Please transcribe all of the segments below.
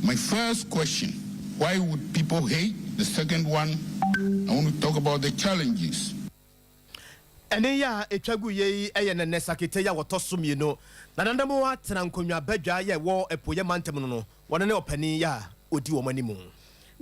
My first question, why would people hate? The second one, I want to talk about the challenges. Ɛne yɛ a ɛtwa gu yɛ yi yɛ Nene Sakete yi a wɔtɔ so mmienu na nananom atena nkonnwa badwa yɛ ɛwɔ Apueeɛ mantam no no, wɔne ne ɔpanin yɛ a ɔdi wɔn anim.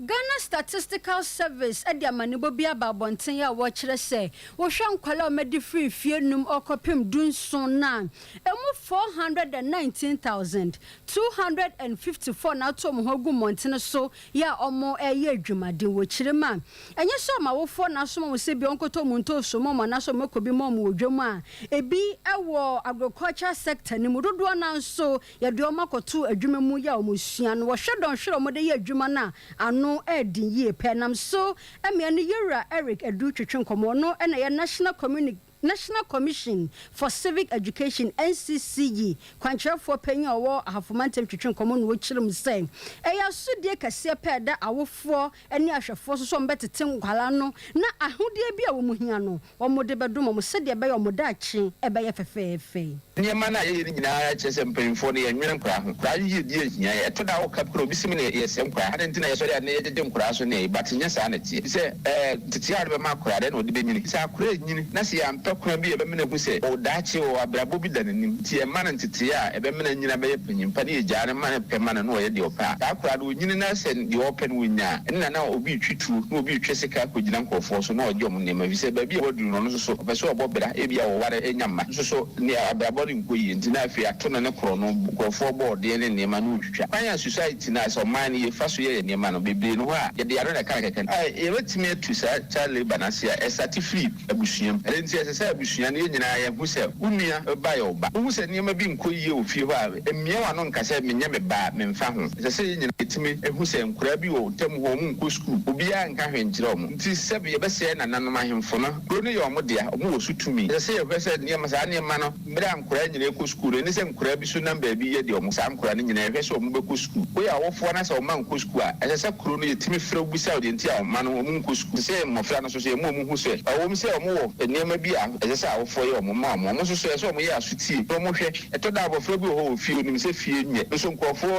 Ghana Statistical Service de amanebɔ bi aba abɔnten a wɔkyerɛ sɛ wohwɛ nkwadaa a wɔadi firi mfeɛ num rekɔpem dunson no a, ɛmu 419,254 na ato wɔn ho agu mmɔntene so yɛ a wɔreyɛ adwumaden wɔ kyerɛ mu a ɛnyɛ sɛ wɔn awofoɔ na asoma wɔn sɛ bi wɔnkɔtɔ wɔn ntoosi mma wɔn anaasɛ wɔmmɛkɔ bi mma wɔn wɔ dwam a ebi wɔ agriculture sector no mu dodoɔ no ara nso yɛde wɔn akɔto adwuma mu yɛ a wɔsua no wɔhwɛ dɔnhwere a wɔde yɛ adwuma no a ano yɛ den yie pɛ nam so mmea no Yewura Eric Adu twetwe nkɔmmɔ ɔno na ɛyɛ National Communi National Commission for Civic Education, NCCE, kwankyerɛfoɔ panyin a ɔwɔ Ahafo Mantam twetwe nkɔmmɔ na ɔkyerɛ mu sɛ ɛyɛ asodie kɛseɛ pɛ ɛda awofoɔ ne ahwɛfoɔ so sɛ wɔbɛtete nkwadaa no na ahodeɛ bi a wɔn hia no wɔde bɛdom wɔn sɛdeɛ ɛbɛyɛ wɔn daakye bɛyɛ fɛfɛɛfɛ. Nneɛma no a yɛyɛ no nyinaa kyerɛ sɛ mpanyimfoɔ no, yɛnnwene nkoraa ho. Koraa yiyedie nhia yɛn. Ɛtɔ da a woka bi koraa a, obi se me na yɛsɛe nkoraa. Adɛn nti na yɛsɔre a na yɛgyegye nkoraa so ne but nyɛ saa na ɛteɛ. Efisɛ ɛɛ ntetee a wode bɛma akoraa, dɛn na ɔde bɛnyini? Sɛ akoraa renyini na sɛ yɛampɛ kwan bi a ɛbɛmene ahu sɛ ɔwɔ daakye, ɔwɔ abrabɔ bi da n'anim nti yɛmma no ntetee a ɛbɛmene anyini abɛyɛ panyin pa na yɛgyaa no ma no pɛ ma no na ɔyɛ deɛ ɔpɛ a, saa akoraa no ɔnyini na sɛ deɛ ɔpɛ no ɔnya a, ɛnna na obi retwi tuo na obi retwe sika akɔgyina nkurɔfoɔ so na ɔgye wɔn nneɛma efisɛ baabi a waduru no ɔno nso so ɔpɛ sɛ ɔbɔ bra, ebia ɔware nya mma nso so ne abrabɔ no nkɔ yie nti na afei ato no ne korɔno, nkurɔfoɔ bɔɔdeɛ ne nneɛma na ɔretwitwa. Kwan a society no a sɛ ɔman no yɛfa so yɛ yɛn nneɛma no bebree no hɔ a yɛde ano na ɛka no kɛkɛ. A yɛbɛtumi atu saa child labour no ase a ɛsate firi abusua mu. Ɛno nti ɛsɛ sɛ abusua no yɛn nyinaa yɛhu sɛ wo nua ba yɛ wo ba. Wohu sɛ nneɛma bi nkɔ yie wɔ fie hɔ a, mmia w'ano nka sɛ menyɛ me ba a memfa ho. Ɛsɛ sɛ yɛn nyinaa yɛtumi hu sɛ nkwadaa bi wɔ ntam hɔ wɔn nkɔ sukuu, obiara nka hwee nkyerɛ wɔn. Nti sɛbe yɛbɛsɛe nananom ahemfo no, kuro no yɛ wɔn dea, wɔn wɔ so tumi. Ɛsɛ sɛ yɛhwɛ sɛ nneɛma saa nneɛma no mmerɛ a nkwadaa nyinaa kɔ sukuu no, ɛne sɛ nkwadaa bi so nam baabi yɛ deɛ wɔn saa nkwadaa no nyinaa yɛhwɛ sɛ wɔn bɛkɔ sukuu. Woyɛ awofoɔ na sɛ wo mma nkɔ sukuu a, ɛsɛ sɛ kuro no yɛtumi frɛ wo bisa wo deɛ nti a wo mma no wɔn nkɔ sukuu. Ɛsɛ sɛ mmɔfra no nso so yɛma wɔn hu sɛ ɛwom sɛ wɔn wɔ nneɛma bi a ɛsɛ sɛ awofoɔ yɛ wɔn ma wɔn, wɔn nso so ɛsɛ sɛ wɔn yɛ aso tie na wɔn hwɛ. Ɛtɔ da a abɔfra bi wɔ hɔ wɔ fie onim sɛ fie nyɛ nso nkurɔfoɔ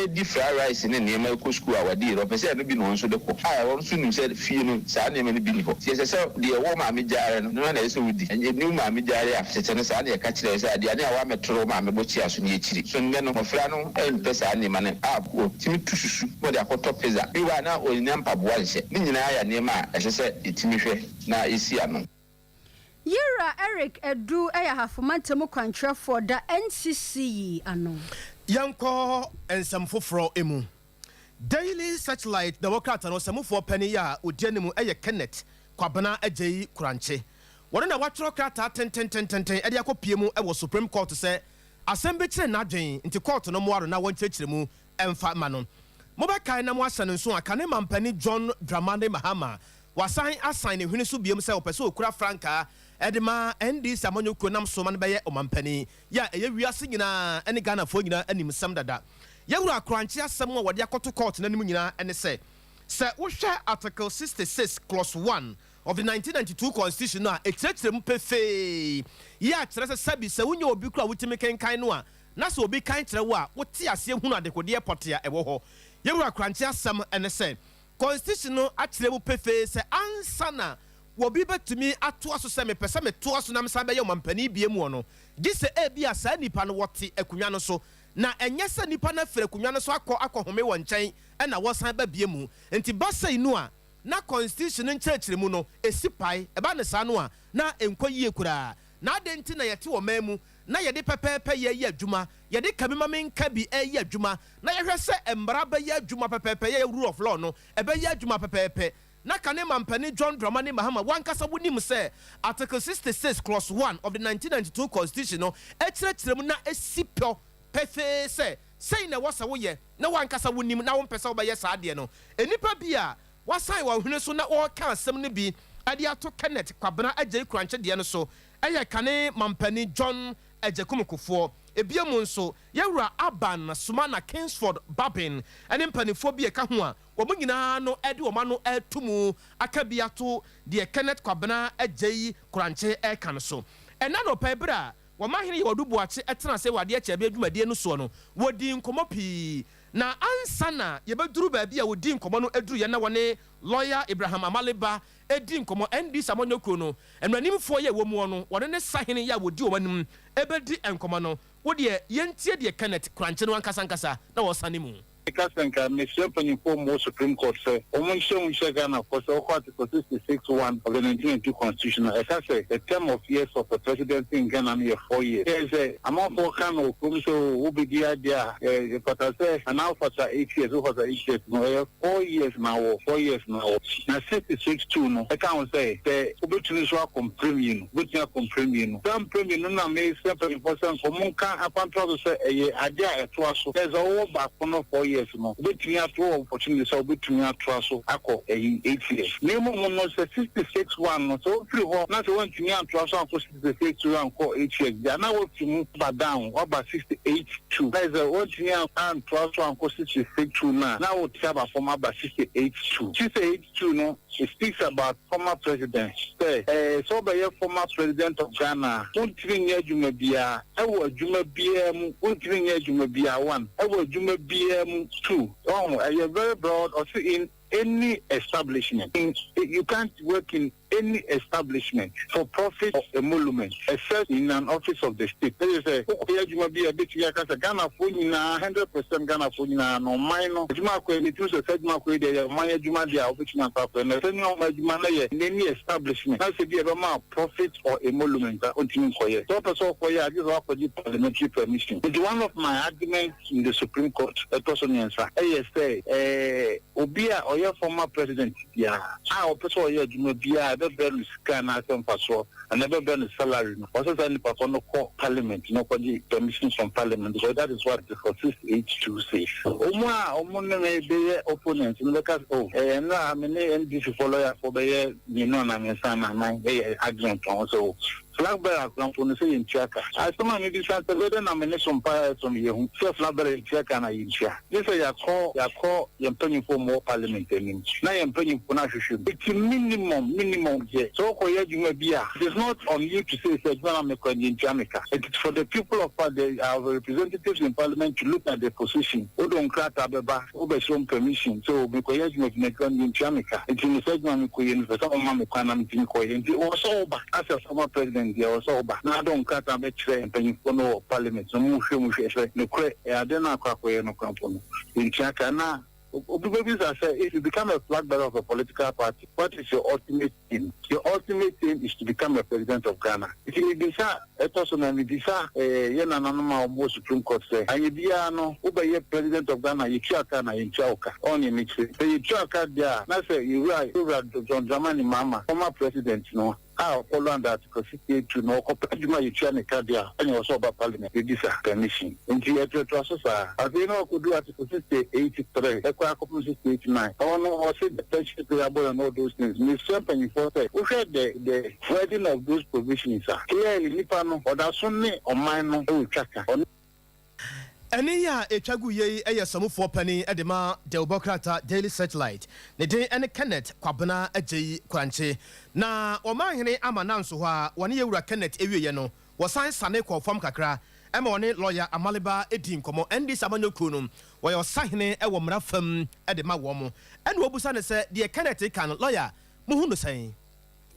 redi fried rice ne nneɛma rekɔ sukuu a wadi yere ɔpɛ sɛ ɛno bi na ɔno nso de kɔ a ɔno nso nim sɛ fie no saa nneɛma no bi nni hɔ nti ɛsɛ sɛ deɛ wo maame gyaeɛ no no na ɛsɛ sɛ wodi ɛnyɛ ɛnni wo maame gyaeɛ a tete no saa na yɛka kyerɛ yɛ sɛ aduane a woamɛtoro wo maame bokyea so no yɛkyiri so nnɛ no mmɔfra no mpɛ saa nneɛma no a wɔtumi tu susu na wɔde akɔtɔ pizza bi wɔ hɔ a na ɔnnya mpaboa nhyɛ ne nyinaa yɛ nneɛma a ɛsɛ sɛ yɛtumi hwɛ na yɛsi ano. Yewura Eric Adu yɛ Ahafo Mantam kwankyerɛfoɔ da NCC yi ano. Yɛnkɔ nsɛm foforɔ mu. Daily Searchlight na ɛwɔ krataa no ɔsɛmufoɔ panin a ɔdi anim yɛ Kenneth Kwabena Agyei Korankye. Wɔno na watwerɛ krataa tententententen de akɔpue mu wɔ Supreme Court sɛ asɛm bi kyere n'adwen nti kɔɔto no mmoa no na wɔnkyerɛkyerɛ mu mfa ma no. Mobɛkae na moahyɛ no nso a kane mampanin John Dramani Mahama Wasan asan ne hwene so biom sɛ ɔpɛ sɛ ɔkura frankaa de ma NDC amanyɔkuo nam so ma no bɛyɛ ɔmampanin yɛ a ɛyɛ wiase nyinaa ne Ghanafoɔ nyinaa animsɛm dada. Yɛwura Korankye asɛm a wɔde akɔto kɔɔto no anim nyinaa ne sɛ, sɛ wohwɛ Article 66 clause 1 of the 1992 Constitution no a ɛkyerɛkyerɛ mu pefee yɛ a kyerɛ sɛ sɛbi sɛ wonyɛ obi koraa a wotumi kenkan no a na sɛ obi kan kyerɛ wo a wote aseɛ hunu adekodeɛ pɔtee a ɛwɔ hɔ. Yɛwura Korankye asɛm ne sɛ Constitution no akyerɛ mu pefee sɛ ansa na obi bɛtumi atoa so sɛ mepɛ sɛ metoa so na mesan bɛyɛ ɔmampanin bio mu no, gye sɛ ebia saa nipa no wɔte akonnwa no so, na ɛnyɛ sɛ nipa no afiri akonnwa no so akɔ akɔhome wɔ nkyɛn na wɔsan ba bio mu. Nti ba sei no a, na Constitution no nkyerɛkyerɛmu no ɛsi pae. Ɛba no saa no a, na ɛnkɔ yie koraa. Na adɛn nti na yɛte ɔman mu na yɛde pɛpɛɛpɛ yɛ yɛ adwuma, yɛde ka bi ma menka bi reyɛ adwuma, na yɛhwɛ sɛ mmara bɛyɛ adwuma pɛpɛɛpɛ, yɛyɛ rule of law no, ɛbɛyɛ adwuma pɛpɛɛpɛ. Na kane mampanin John Dramani Mahama, w'ankasa wonim sɛ Article 66 clause 1 of the 1992 Constitution no kyerɛkyerɛ mu na ɛsi pɔ pefee sɛ sei na ɛwɔ sɛ woyɛ, na w'ankasa wonim na wompɛ sɛ wobɛyɛ saa adeɛ no. Nnipa bi a wɔasan wɔn hwene so na wɔreka asɛm no bi de ato Kenneth Kwabena Agyei Kurankye deɛ no so yɛ kane mampanin John Agyekum Kufuor. Ebio mu nso, Yɛwura Aban Sumana Kingsford Babin ne mpanimfoɔ bi a ɛka ho a wɔn nyinaa no de wɔn ano reto mu aka bi ato deɛ Kenneth Kwabena Agyei Korankye reka no so. Ɛnnɛ anɔpa yi berɛ a. Ɔmanhene Yaw Adu Boakye tena ase wɔ adeɛ kyɛbea dwumadie no soɔ no, wɔdii nkɔmmɔ pii. Na ansa na yɛbɛduru baabi a wɔdii nkɔmmɔ no duruiɛ na wɔne Lɔya Abraham Amaliba redi nkɔmmɔ, NDC amanyɔkuo no mmaranimfoɔ yi a ɛwɔ muɔ no, wɔne ne sahene yi a wɔdi wɔn anim bɛdi nkɔmmɔ no. Wo deɛ, yɛntie deɛ Kenneth Korankye no ankasa ankasa na ɔresane mu. Meka sɛ nka mesrɛ mpanyinfoɔ a wɔwɔ Supreme Court sɛ wɔn nhyɛ mu nhyɛ Ghanafoɔ sɛ wokɔ Article 66 1 of the 1992 Constitution a ɛka sɛ the term of years of a presidency in Ghana no yɛ 4 years. Kyerɛ sɛ amanfoɔ ka no wɔ kurom sɛ oh wobɛdi adeɛ a ɛfata sɛ anaa wofata 8 years, wofata 8 years no, ɛyɛ 4 years na wɔ 4 years na wɔ. Na 66 2 no ɛka ho sɛ sɛ wobɛtumi nso akɔ mprɛ 2, wobɛtumi akɔ mprɛ 2. Saa mprɛ 2 no na mesrɛ mpanyinfoɔ sɛ nkɔmmɔ nka akwantoa so sɛ ɛyɛ adeɛ a ɛtoa so sɛ wowɔ baako no 4 years no, wobɛtumi ato wɔ opportunity sɛ wobɛtumi atoa so akɔ ɛyi 8 years. Na mmom no sɛ 66 1 no, sɛ wofiri hɔ na sɛ woantumi antoa so ankɔ 66 2 ankɔ 8 years deɛ, na woafiri mu ba down waba 68 2, na sɛ woantumi antoa so ankɔ 66 2 no a, na wote aba fam aba 68 2. 68 2 no, it speaks about former president sɛ sɛ wobɛyɛ former President of Ghana a, wontumi nyɛ adwuma biara ɛwɔ adwuma biara mu, wontumi nyɛ adwuma biara one, ɛwɔ adwuma biara mu two. Ɔho ɛyɛ very broad. Ɔse in any establishment in, you can't work in any establishment for profit or emolument except in an office of the state. Ɛyɛ sɛ wokɔyɛ adwuma bi a ɛbɛtumi aka sɛ Ghanafoɔ nyinaa, 100% Ghanafoɔ nyinaa no, ɔman no adwuma akɔyɛ ne tumi sɛ adwuma akɔyɛ deɛ yɛ ɔman adwuma deɛ a, wobɛtumi akɔ akɔyɛ. Na sɛ ne ɔman adwuma no yɛ in any establishment na sɛ bi ɛbɛma profit or emolument a, ɔntumi nkɔyɛ. Sɛ wopɛ sɛ ɔkɔyɛ a, gye sɛ woakɔgye parliamentary permission. Nti one of my arguments in the Supreme Court ɛtɔ so 3 ɛyɛ sɛ obi a ɔyɛ former president biara a ɔpɛ sɛ ɔyɛ adwuma biara ɛbɛbrɛ no sika anaasɛ mfasoɔ anaa ɛbɛbrɛ no salary no, ɔsɛ sɛ nipa kɔ no kɔ parliament na ɔkɔgye permission from parliament, because that is what Article 68 2 says. Ɔmo a ɔmo ne me bɛyɛ opponent no bɛka sɛ oh ɛyɛ nnora me ne NDC fo lawyer fo bɛyɛ 2 anaa 3 anaa 4 ɛyɛ argument wɔn sɛ oh flag bearer korampo no sɛ yɛntua ka. Asɛm a mebisa sɛ bɛdɛ na me ne so mpa ɛso no, yɛhu sɛ flag bearer yɛtua ka na yɛntua, gye sɛ yɛakɔ yɛn mpanyimfoɔ mu wɔ parliament anim na yɛn mpanyimfoɔ no ahwehwɛ mu. Eti minimum deɛ, sɛ wokɔyɛ adwuma bi a, it is not on you to say sɛ adwuma na mekɔ yɛntua me ka. It is for the people of the our representatives in parliament to look at the position. Wode nkrataa bɛba, wobɛhyɛ permission so mekɔyɛ adwuma bi na adwuma no yɛntua me ka, nti mesɛ adwuma mekɔyɛ no pɛ sɛ moma me kwan na metumi kɔyɛ. Nti wɔ sɛ woba asɛ former president deɛ, wɔ sɛ woba na ade nkrataa bɛkyerɛ mpanyimfoɔ no wɔ parliament na mohwɛ mu hwɛ sɛ nokorɛ ɛyɛ ade no akɔ akɔyɛ no korampo no yɛntua ka. Na obi bɛbisa sɛ if you become a flag bearer of a political party, what is your ultimate aim? Your ultimate aim is to become a President of Ghana. Nti mebisa ɛtɔ so na mebisa yɛ nananom a wɔwɔ Supreme Court sɛ anyɛ biara no, wobɛyɛ President of Ghana, yɛtua ka na yɛntua wo ka? Ɔne mekyerɛ sɛ yɛtua ka deɛ a, na sɛ yɛwura John Dramani Mahama, former president no a ɔfollow under Article 68 2 na ɔkɔpɛ adwuma a yɛtua ne ka deɛ a, ɛne wɔ sɛ ɔba parliament yɛbisa permission. Nti ɛtoatoa so saa. Afei na ɔkɔdu Article 68 3 ɛkɔ akɔpem 68 9. Ɛhɔ no ɔse the pension payable and all those things. Mesrɛ mpanyimfoɔ sɛ wohwɛ the wording of those provisions a, clearly nipa no ɔda so ne ɔman no ɛwɔ twa ka. Ɔno Ɛne yi a ɛtwa gu yei yɛ samufoɔ panin de ma dawubɔ krataa Daily Searchlight. Ne din ne Kenneth Kwabena Agyei Korankye. Na Ɔmanhene ama nanso hɔ a wɔne yɛwura Kenneth awieɛ no, wɔsan sane kɔɔ fam kakra ɛma wɔne lɔya Amaliba di nkɔmmɔ. NDC amanyɔkuo no, wɔyɛ ɔsahene wɔ mmara fam de ma wɔn mo. Ɛna wɔbusa ne sɛ deɛ Kenneth ka no, lɔya, mohu no sɛn?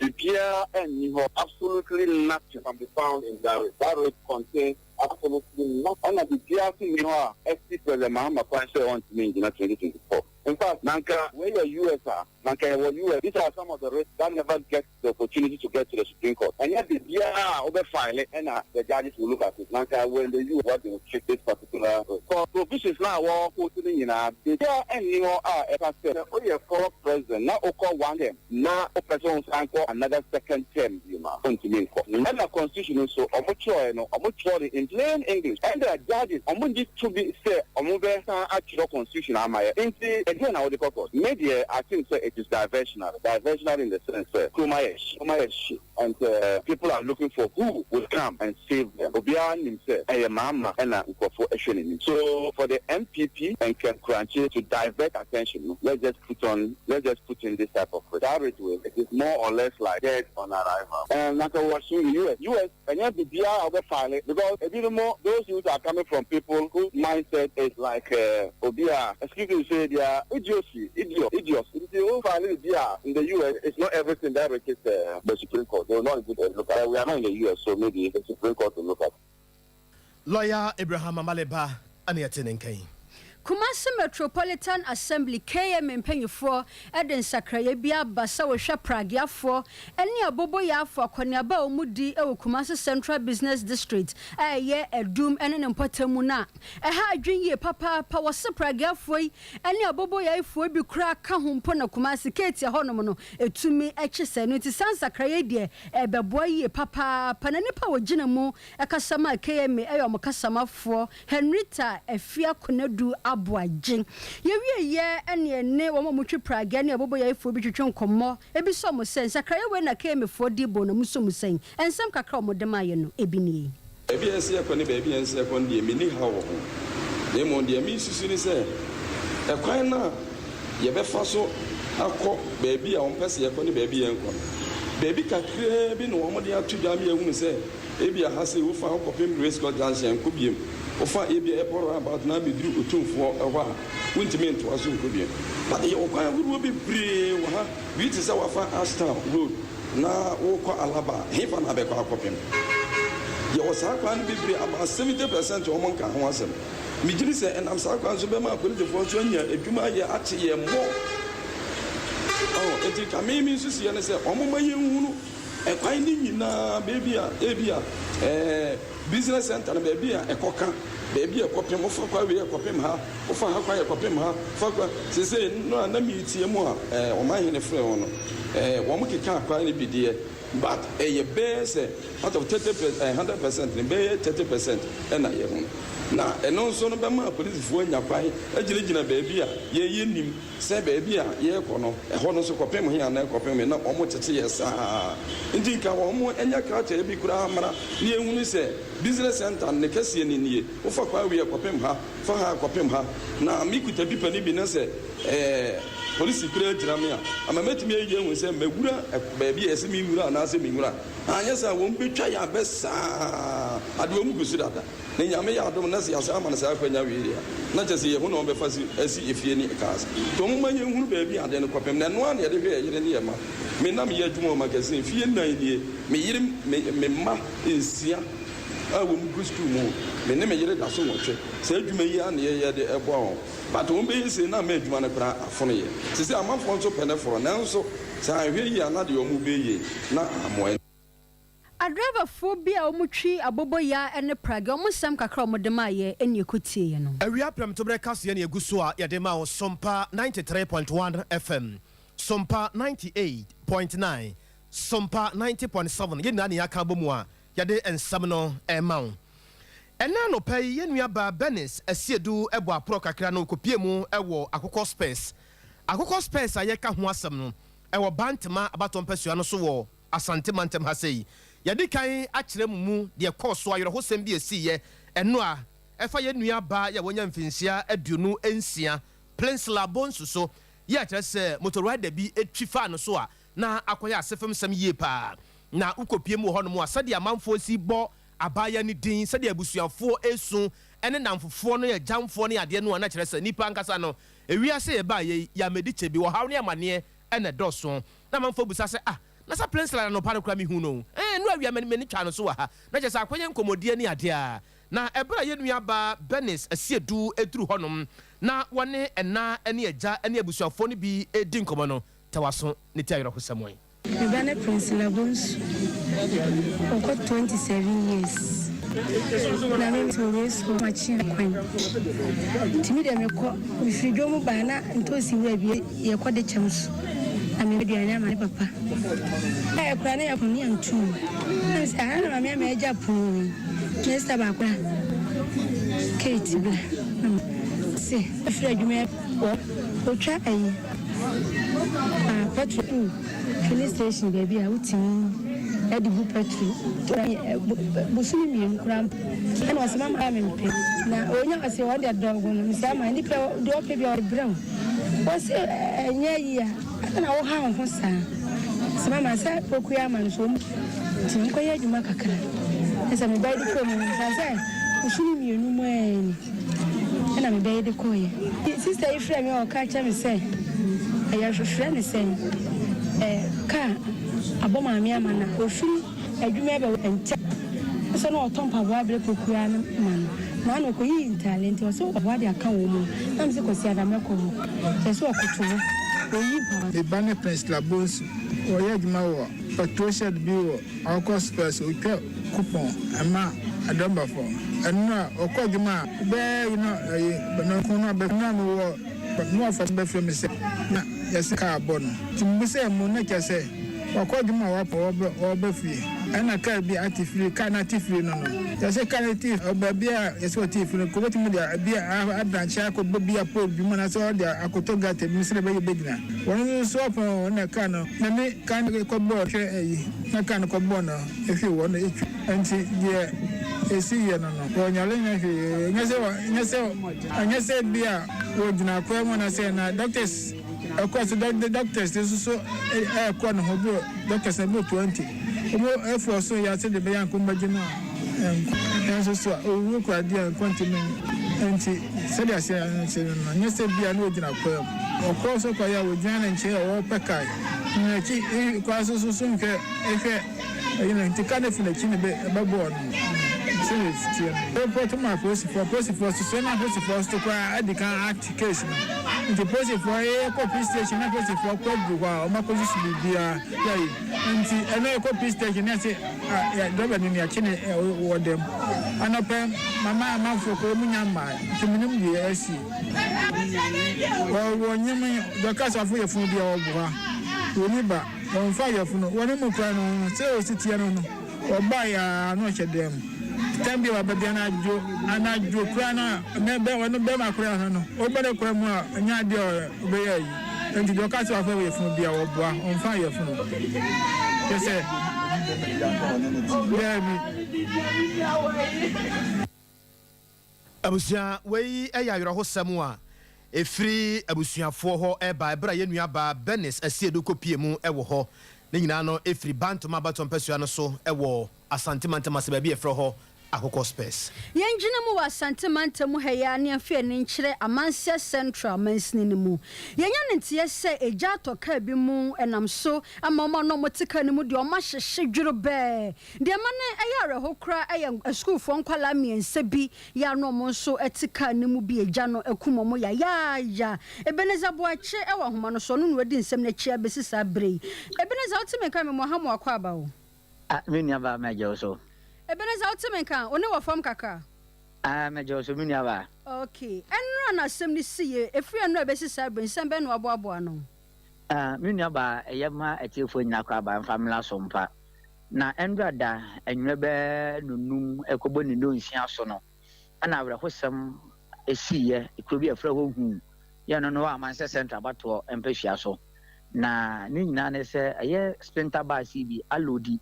Biribiara nni hɔ. Absolutely nothing can be found in that writ. That writ contains absolutely nothing. Ɛna biribiara nso nni hɔ a ɛsi President Mahama kwan sɛ ɔntumi ngyina 2024. In fact, na nka wei yɛ US a, na nka yɛwɔ US. These are some of the writs that never get the opportunity to get to the Supreme Court. Ɛnyɛ biribiara a wobɛfile ɛna the judges will look at it. Na nka we're in the US, what they will treat this particular writ. For provisions na a wɔwɔ no nyinaa, biribiara nni hɔ a ɛka sɛ sɛ woyɛ former president na wokɔ one term na wopɛ sɛ wosan kɔ another second term bi ma wontumi nkɔ. Ɛna constitution nso ɔmo kyerɛɛ no, ɔmo kyerɛ no in plain English, ɛnna judges ɔmo ngye to bi sɛ ɔmo bɛsan atwerɛ constitution ama yɛ. Nti Ɛdeɛn na wode kɔ court? Me deɛ I think sɛ it is diversionary, diversionary in the sense sɛ kurom ayɛ hye, kurom ayɛ hye and people are looking for who will come and save them. Obiara nim sɛ ɛyɛ Mahama ɛna nkurɔfoɔ ɛhwɛ n'anim. So for the NPP and Ken Kuranchie to divert attention no, let's just put on, let's just put in this type of writ. Saa writ wei, it is more or less like dead on arrival. And na nka wɔ so US, US Ɛnyɛ biribiara a wobɛ file because ebinom those youths are coming from people whose mindset is like obi a excuse me to say they are idiocy, idiot, idiots nti wo file biribi a in the US it's not everything that reaches the supreme court they will not even look at but we are not in the US so maybe the supreme court will look at. Lawyer Abraham Amaliba na yɛte ne nka yi. Kumasi Metropolitan Assembly, KMA, mpanimfoɔ de nsakraeɛ bi aba sɛ wɔhwɛ prageafoɔ ne aboboyaafoɔ akɔneaba a wɔdi wɔ Kumasi Central Business District a ɛyɛ Adum ne ne mpɔtam mu no a ɛha adwene yie papaapa. Wɔse prageafoɔ yi ne aboboyaafoɔ bi koraa ka ho mpo na Kumasi Keetia hɔnom no tumi kye sɛɛ no nti saa nsakraeɛ yi deɛ ɛrebɛboa yie papaapa na nnipa a wɔgyina mu kasa maa KMA yɛ wɔn kasamafoɔ Henrietta Afia Konadu Aboagye. Yɛwieeɛ ne yɛne wɔn a wɔtwi pragea ne aboboyaefoɔ bi twetwe nkɔmmɔ bisa wɔn sɛ, Nsakraeɛ wei na KMAfoɔ de bɔ na mosɔ mu sɛn? Nsɛm kakra a wɔde maeɛ no, ebi nie. Baabi a ɛsɛ yɛkɔ ne baabi a ɛnsɛ yɛkɔ no deɛ, menni haw wɔ ho. Na mmom deɛ meresusu ne sɛ, ɛkwan no a yɛbɛfa so akɔ baabi a wɔpɛ sɛ yɛkɔ ne baabi a yɛnkɔ no, baabi kakraa bi na wɔde ato dwa ama yɛahunu sɛ Ebia ha sei wofa hɔ kɔpem Race Course Junction nkɔ biom, wofa ebia Airport Roundabout na abɛduru Otumfoɔ hɔ a, wontumi ntoa so nkɔ biom. But yɛwɔ kwan ahodoɔ bebree wɔ ha, bi te sɛ wafa Ashtown Road na wokɔ Alaba a, hefa na abɛkɔ akɔpem? Yɛwɔ saa kwan no bebree, about 70 percent wɔn nka ho asɛm. Megyedi sɛ ɛnam saa kwan so bɛma apolisifoɔ nso anya adwuma ayɛ akye yɛn more. Ɔho, enti nka me me nsusuiɛ ne sɛ wɔmma yɛnhunu Ɛkwan no nyinaa, baabi a ebia ɛɛ business center no, baabi a ɛkɔka, baabi a ɛkɔpem, wofa kwa wei ɛkɔpem ha, wofa ha kwan ɛkɔpem ha, fa kwa. Seesei no a na meretie mu a ɛɛ ɔmanhene frɛ wɔn no, ɛɛ wɔn keka kwan no bi deɛ, but ɛyɛ bɛyɛ sɛ out of 30 per ɛɛ 100% no, bɛyɛ 30% ɛna yɛhu no. Na ɛno nso no bɛma apolisifoɔ anya kwan agyinagyina baabi a yɛn yɛnnim. Sɛ baabi a yɛrekɔ no, ɛhɔ no nso kɔpem he anaa ɛkɔpem he, na wɔtete yɛ saa. Nti nka wɔnyɛ krataa bi koraa mmra na yɛnhunu sɛ business centre no ne kɛseɛ no nie, wofa kwan wei a ɛkɔpem ha, fa ha a ɛkɔpem ha. Na mekuta pipa no bi na sɛ ɛɛ polisi koraa gyina me a, ama mɛtumi ayi ahu sɛ mawura baabi a ɛsɛ menwura anaasɛ menwura. Anyɛ saa a wɔbɛtwa yɛn abɛ saa adeɛ wɔn gu so dada. Na Nyame yɛ adom na sɛ yɛasan ama no saa akwanya wei deɛ a, na kyerɛ sɛ yɛhu na ɔbɛfa si asi efie ne cars. Nti ɔmoma yɛnhunu baabi a adeɛ no kɔpem. Na ɛno ara na yɛde hwɛ yɛn yere ne yɛn mma. Me na meyɛ adwuma wɔ magazine mfeɛ nnan nie. Me yere, me, me mma nsia a wɔn gu sukuu mu, me ne me yere da so nwɔtwe. Saa adwuma yi ara na yɛyɛ de boa wɔn. But wɔn bɛyɛ sei na ama adwuma no koraa afono yɛn. Seesei amanfoɔ nso pɛ ne forɔ, nanso sɛ anhwɛ yie a na deɛ wɔn bɛyɛ yi na ammoa. Adrɛvafoɔ bi a wɔtwi aboboyaa ne pragea, wɔn nsɛm kakra a wɔde maeɛ ne ɛkɔtieeɛ no. Awia prɛmtoberɛ kaseɛ na ɛgu so a yɛde ma wo Sompa 93.1 FM, Sompa 98.9, Sompa 90.7, yɛn nyinaa na yɛaka abɔ mu a yɛde nsɛm no rema wo. Ɛnnɛ anɔpa yi yɛn nua baa Bernice Asiedu bɔ aporɔ kakra na ɔkɔpie mu wɔ Akokɔ Spurs. Akokɔ Spurs a yɛreka ho asɛm no, ɛwɔ Bantama abatoɔ mpasua no so wɔ Asante mantam ha sei. Yɛadi kan akyerɛ mo mu deɛ ɛkɔɔ so, awerɛhosɛm bi a ɛsiiɛ ɛno a ɛfa yɛn nua baa yi a wanya mfinhyia 26, Plinsla Bonsu so, yi a kyerɛ sɛ motor rider bi twi faa no so a na akɔyɛ asefemsɛm yie paa. Na wokɔpue mu wɔ hɔnom a, sɛdeɛ amanfoɔ si bɔ abaayewa no din, sɛdeɛ abusuafoɔ resu ne nnamfofoɔ no yɛ gyamfoɔ ne adeɛ no a na kyerɛ sɛ nnipa ankasa no, ewiase a yɛbaeɛ yi, yɛammɛdi kyɛ bi, ɔhaw ne amaneɛ na ɛdɔɔso. Na amanfoɔ bisa sɛ, Ah, na sɛ Plinsla anɔpa no koraa mehuu no o. Ɛɛ, nnora awia m'ani twaa no so wɔ ha. Na kyerɛ sɛ akɔyɛ nkɔmmɔdie ne adeɛ a. Na ɛberɛ a yɛn nuabaa Bernice Asiedu duruu hɔnom na wɔne ɛna ne agya ne abusuafoɔ no bi redi nkɔmmɔ no, tɛ w'aso na tie awerɛhosɛm yi. Me ba ne Priscilla Bonsu, ɔkɔ 27 years. Na me nso ɔwɔ sukuu makye kwan. Nti me deɛ mekɔ, mefiri dwom baa na ntoosi wura bi Yɛkɔ de kyɛm so na meyɛ aduane ama ne papa. Ɛyɛ koraa na yɛpono ne yɛnto mu. Na me sɛ aha na maame ama agya pono yi. Na sista baako a Kate bla. Ɔse ɔfiri adwuma wɔ ɔtwa ayi ah petrol gu filling station baabi a wotumi de gu petrol bosome mmienu koraa mpo ɛna ɔse mama a mempɛ na ɔnya ɔse ɔno deɛ dɔgo no mesɛ ama nipa deɛ ɔpɛ bi a ɔde brɛ wo ɔse ɛnyɛ ayi a Adɛn na wohaw wo ho saa? Sɛ mama sɛ pokua ama no so nti menkɔyɛ adwuma kakra. Ne sɛ mebɛyɛ de kɔɔ mu no, mefa sɛ bosome mmienu mu ara ni ɛna mebɛyɛ de kɔeɛ. Sista yi frɛɛ me a ɔka kyerɛ me sɛ ɛyɛ frɛ ne sɛn ɛ kaa abɔ maame ama na ɔfiri Adwuma bɛ ntɛm sɛ na ɔtɔ mpaboa brɛ Pokuaa no ma no na ana ɔkɔyiyi ntaale nti ɔse ɔboa de aka wɔn mu na mese Kwasiada mɛkɔ hɔ kyerɛ sɛ ɔkoto hɔ ɔyi mpaboa. Me ba ne Prince Labonsu. Ɔyɛ adwuma wɔ petrol shed bi wɔ Awkɔ Spurs. Otwa coupon ma adrɔbafo. Ɛno a ɔkɔ adwuma a bɛyɛ yi no ɛyi nɔnko no abɛ no a mewɔ me wɔfa bɛfrɛ me sɛ na yɛse kaa bɔ no. Nti mebisa mu na kyerɛ sɛ Wakɔ adwuma a wapɔn ɔreba fie ɛna car bi ate firi car no ate firi no no yɛsɛ car no te baabi a yɛsɛ ɔte firi no kɔbɛtumi de bi abrankye akɔbɔ bi a pole bi mu anaasɛ ɔde akɔtɔ gutter bi mu sɛdeɛ ɛbɛyɛ bɛgyina wɔn nso so ɔpɔn na car no na ne car no kɔbɔɔ hwɛ ayi na car no kɔbɔɔ no ehwɛ wɔ no etwi nti deɛ esi yɛ no no wɔnyale nyɛ hwee nyɛ sɛ nyɛ sɛ ɛnyɛ sɛ bi a wɔgyina kwan mu anaasɛ na doctors Ɛkɔ so dɛ doctors nso so ɛɛkɔ ne ho bro doctors na bro 20 ɔmo ɛfoɔ so yɛ ase de bɛyɛ anka ɔmo bɛgye no a ɛnkɔ nanso so a owuo kura deɛ a nkɔ ntumi nyɛ nti sɛdeɛ aseɛ no te no no nyɛ sɛ bia na ɔgyina kwaa mu ɔkɔɔ so kɔyɛ a wɔgyina ne nkyɛn a ɔɔpɛ kae na n'akyi kwaa so so so nhwɛ ɛhwɛ Ɛyi no nti ka no fi n'akyi ne bɛ bɛbɔɔ no sɛdeɛ ɛteɛ no. Report ma apolisifoɔ, apolisifoɔ nso so na apolisifoɔ nso koraa adi kan ate case no. Nti apolisifoɔ yɛkɔ police station na apolisifoɔ kɔ aduru hɔ a wɔn akɔsusu biribiara yɛyi. Nti ɛno yɛkɔ police station na yɛse ah driver no ni yɛakye no wɔ dɛm. Anɔpa yi mama amanfoɔ kɔ wɔn nya mmae nti menim deɛ asi. Wɔnyem deɛ ɔka sɛ afo yɛfunu deɛ ɔboa wɔnni ba. Wɔmfa yafunu wɔ ne mu koraa no, sɛ osi teɛ no no, ɔbae ara na ɔhyɛ dan mu. Tam bi a waba bi anadwo, anadwo koraa no a, mɛ bɛ ɔno bɛrima koraa no no, ɔba ne kwan mu a, ɛnyɛ adeɛ a ɔbɛyɛ ayi. Enti deɛ ɔka sɛ wafa yafunu bi a, ɔboa, ɔmfa yafunu. Kyerɛ sɛ, daabi. Abusua, wei yɛ awerɛhosɛm a ɛfiri abusuafoɔ hɔ reba ɛberɛ a yɛn nuabaa Bernice Asiedu kɔpie mu wɔ hɔ. Ne nyinaa no ɛfiri Bantoma abatoɔ mpasua no so wɔ Asante mantam ase baabi a yɛfrɛ hɔ Akokɔ Spurs. Yɛngyina mu wɔ Asante mantam mu ha yi ara na yɛmfa yɛn ani nkyerɛ Amanseɛ Central mansini no mu. Yɛanya ne nteɛ sɛ egya atɔ kaa bi mu ɛnam so ama wɔn a na wɔte kaa no mu deɛ wɔahyehye dworobɛɛ. Deɛ ɛma no yɛ awerɛho koraa yɛ asukuufoɔ nkwadaa mmiɛnsa bi yɛ a na wɔn nso te kaa no mu bi agya no akum wɔn yayaaya. Ebenezer Boakye wɔ ahoma no so, ɔno na wadi nsɛm no akyi abɛsi saa berɛ yi. Ebenezer, wote me nka? Mema ɔha mu akwaaba o. Ah, me nua baa, mɛgye wo so. Ebenezer, wote me nka? Wo ne wɔ fam kakra? Ah, mɛgye wo so, me nua baa. Ok, ɛnora na asɛm no siiɛ, ɛfiri ɛnora bɛsi saa berɛ yi, nsɛm bɛn na woaboaboa ano? Ah, me nua baa, ɛyɛ ma atiefoɔ nyinaa akwaaba, mfa mmra so mpa. Na ɛnora da anwummerɛ bɛyɛ nnɔnnum rekɔbɔ ne nnɔnsia so no, ɛna awerɛhosɛm siiɛ, kuro bi a yɛfrɛ hɔ Hu, yɛ no no wɔ Amansɛ Central abatoɔ mpasua so. Na ne nyinaa ne sɛ ɛyɛ sprinter bus yi bi alodi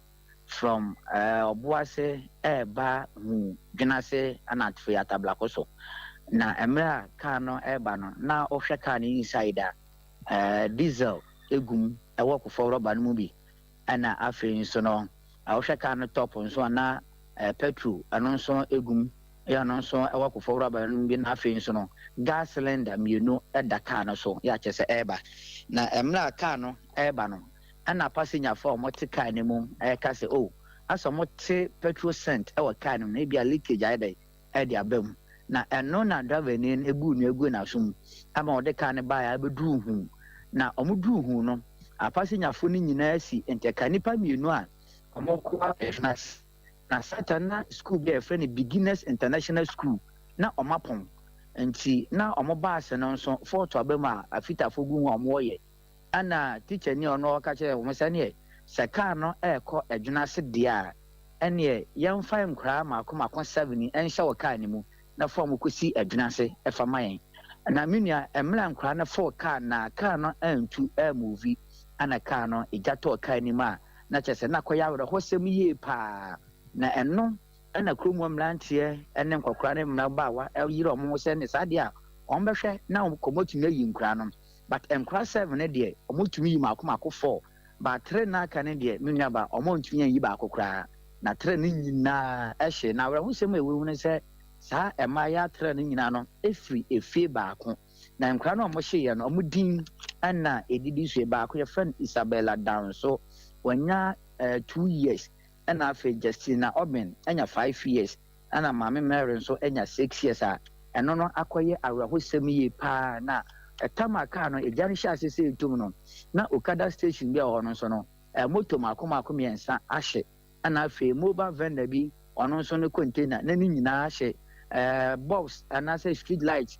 from Ɔboase ɛreba Hu Dwenase ɛna afei Atablako so. Na mmerɛ a kaa no ɛreba no, na wohwɛ kaa no inside a, diesel egu mu ɛwɔ kofɔ rɔba no mu bi. Ɛna afei nso no, wohwɛ car no top nso a na petrol ɛno nso egu mu, yɛ ɔno nso ɛwɔ kofo rɔba no bi, na afei nso no gas cylinder mmienu ɛda car no so, yɛ akyɛ sɛ ɛreba. Na mmerɛ a car no ɛreba no, ɛna passengerfoɔ a wɔte car no mu ɛreka sɛ oh, asɛ wɔte petrol scent ɛwɔ car no mu, na ebia leakage ayɛ dɛn de aba mu. Na ɛno na driverni no buu nnua guu n'aso mu ma ɔde kaa no baeɛ ara bɛduruu Hu. Na wɔduruu Hu no, apasenyafo no nyinaa si ntɛka nnipa mmienu a wɔkɔ adwuma ase. Na Satan na sukuu bi a yɛfrɛ no Beginners International School na wɔapɔn. Nti na wɔn baase no nso fɔɔto aba mu a afitafoɔ gu ho a wɔreyɛ. Ɛnna tikyani a ɔno ɔka kyerɛɛ wɔn sɛ, Ɛnneɛ sɛ kaa no rekɔ adwene ase deɛ a, ɛnneɛ yɛmfa nkwadaa mmaako mmaako seven nhyɛ wɔ kaa no mu na fa wɔn kɔsi adwene ase fa ma yɛn. Na me nua, mmerɛ a nkwadaa no foo kaa no a, kaa no antu ammuvi, ɛna kaa no, egya tɔɔ kaa no mu a, na kyerɛ sɛ na akɔyɛ awerɛhosɛm yie pa ara. Na ɛno na kurom hɔ mmeranteɛ ne nkɔkoraa ne mmabaawa yere wɔn ho sɛ ne saa deɛ a, wɔbɛhwɛ na wɔatumi ayi nkwadaa no. But nkwadaa seven no deɛ, wɔtumi yi mmaako mmaako four. But three no a aka no deɛ, me nuabaa, wɔantumi anyi baako koraa. Na three no nyinaa hyee. Na awerɛhosɛm a ɛwɔ mu ne sɛ, Saa mmaayaa tra no nyinaa no firi efie baako. Na nkwadaa no a wɔhyeeɛ no, wɔn din na ɛdidi so yi. Baako yɛfrɛ no Isabella Danso, wanya 2 years. Ɛna afei Justina Obeng anya 5 years. Ɛna Maame Mary nso anya 6 years a ɛno no akɔyɛ awerɛhosɛm yie paa. Na ɛtam a kaa no egya no hyɛ ase sɛ ɛtum no, na Okada station bi a ɛwɔ hɔ no nso no, moto mmaako mmaako mmiɛnsa ahye. Ɛna afei mobile vendor bi ɔno nso ne container na ne nyinaa hyɛ bulbs anaasɛ street light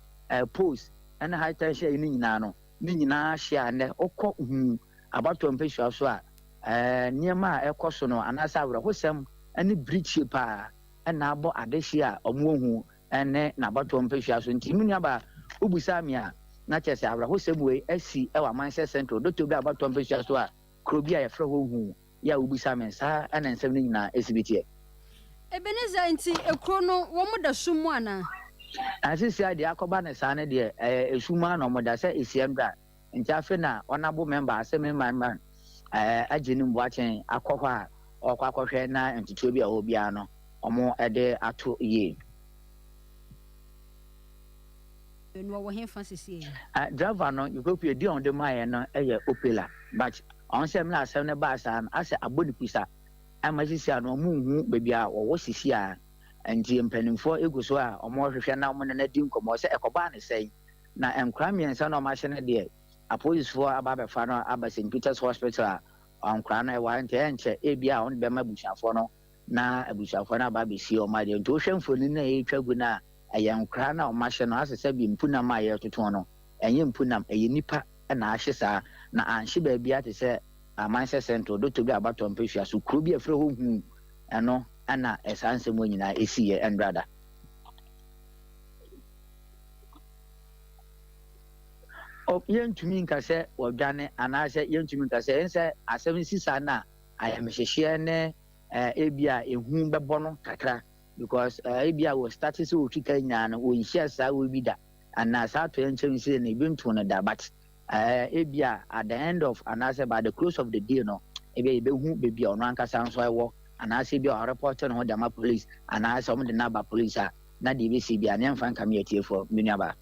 poles ɛne high tension yi ne nyinaa no ne nyinaa hyɛ a nnɛ wokɔ hu abatoɔ mpɛsua so a nneɛma a ɛkɔ so no anaasɛ awerɛhosɛm ne birikyie paa ɛna abɔ adehye a ɔmo hu ɛne n'abatoɔ mpɛsua so. Nti mu nuaba wobusa me a, na kyerɛ sɛ awerɛhosɛm wei asi ɛwɔ Amansɛ Central Dɔtɔ bi abatoɔ mpɛsua so a kuro bi a yɛfrɛ hɔ Hu yɛ a wobisa me saa ɛna nsɛm no nyinaa ɛsi bi teɛ. Ebenezer, nti ekuro no wɔn da sum mu anaa? Asisi a deɛ akɔba ne saa no deɛ, ɛyɛ esum ara na wɔn da sɛ esia mbra. Nti afei na ɔnabo member asɛm mma mma agye ne mboakyen akɔ hɔ a ɔkɔ akɔhwɛ na ntutuo bi a ɛwɔ biara no wɔn ɛde ato yie. No ɔwɔ hefa sisi yi? Driver no yɛkɔkɔ edi a ɔde maa yɛn no yɛ Opela, but ɔn sɛ mmerɛ asɛm no baa saa no asɛ abɔ ne kusa ama sisi a no ɔmo nhu baabi a wɔwɔ sisi a. Nti mpanimfoɔ egu so a ɔmo hwehwɛ na ɔmo ne no adi nkɔmɔ sɛ ɛkɔbaa ne sɛn. Na nkwadaa mmiɛnsa na ɔmo ahyɛ no deɛ, apolisifoɔ aba abɛfa no aba St Peters Hospital a nkwadaa no ɛwɔ ha. Nti ɛnkyɛ ebi a ɔmo de bɛma abusuafoɔ no na abusuafoɔ no aba abɛsie ɔmo adeɛ. Nti wohwɛ mfonin na yɛretwa gu no a, ɛyɛ nkwadaa na ɔmo ahyɛ no asɛ sɛ bi mpunam a yɛretoto no, ɛnyɛ mpunam, ɛyɛ nipa na ahye saa. Na anhye baabi te sɛ Amansɛ Central Dɔtɔ bi abatɔ mpɛsua so kuro bi a ɛfrɛ hɔ Hu. Ɛno ɛna ɛsaa nsɛm wɔ nyinaa ɛsi yɛ ɛndrada. Yɛntumi nka sɛ wɔdwane anaasɛ yɛntumi nka sɛ ɛnsɛ asɛm si saa no a ayɛmhyehyeɛ ne ebi a ehu bɛbɔ no kakra, because ebi a wɔ start sɛ wɔtwi ka nyinaa no wɔnhyia saa wɔ bi da anaa saa atɔ yɛn nkyɛn si no ebi nto no da. But ebi a at the end of anaasɛ by the close of the day no, ebi a yɛbɛhu beebi a ɔno ankasa nso ɛwɔ anaasɛ ebi a ɔreport ne ho de ama police anaasɛ ɔmo de n'aba police a na deɛ ebesi bi a ne yɛmfa nka mi atiefoɔ, mi nuaba.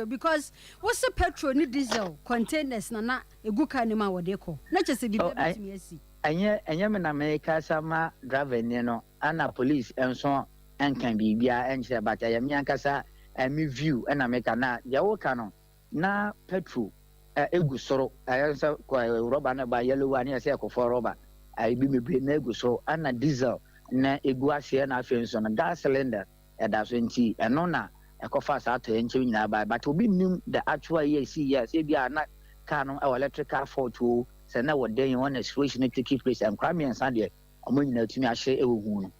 Because wosi petrol ne diesel containers na egu car ne mu a wɔde kɔ na kyerɛ sɛ biribi abɛtumi asi. Ɛnyɛ me na mekasa ma driver ni no ana police nso nka biribiara nkyerɛ, but ɛyɛ me ankasa me view ɛna meka. Na deɛ woka no na petrol egu soro, ɛyɛ sɛ rɔba no ba yellow a ne yɛ sɛ ɛkɔfɔ rɔba ebi bebree na egu soro, ɛna diesel na egu aseɛ, na afei nso no gas cylinder ɛda so. Nti ɛno na ɛkɔfa saa atɔyɛ nkyɛn nyinaa ba, but obi nim the actual year si yɛ sɛ ebi a na car no ɛwɔ electrical fault o, sɛ na wɔ den wɔn na situation no take place. Nkwadaa mmiɛnsa deɛ, wɔn nyinaa tumi ahyɛ ɛwɔ hu no.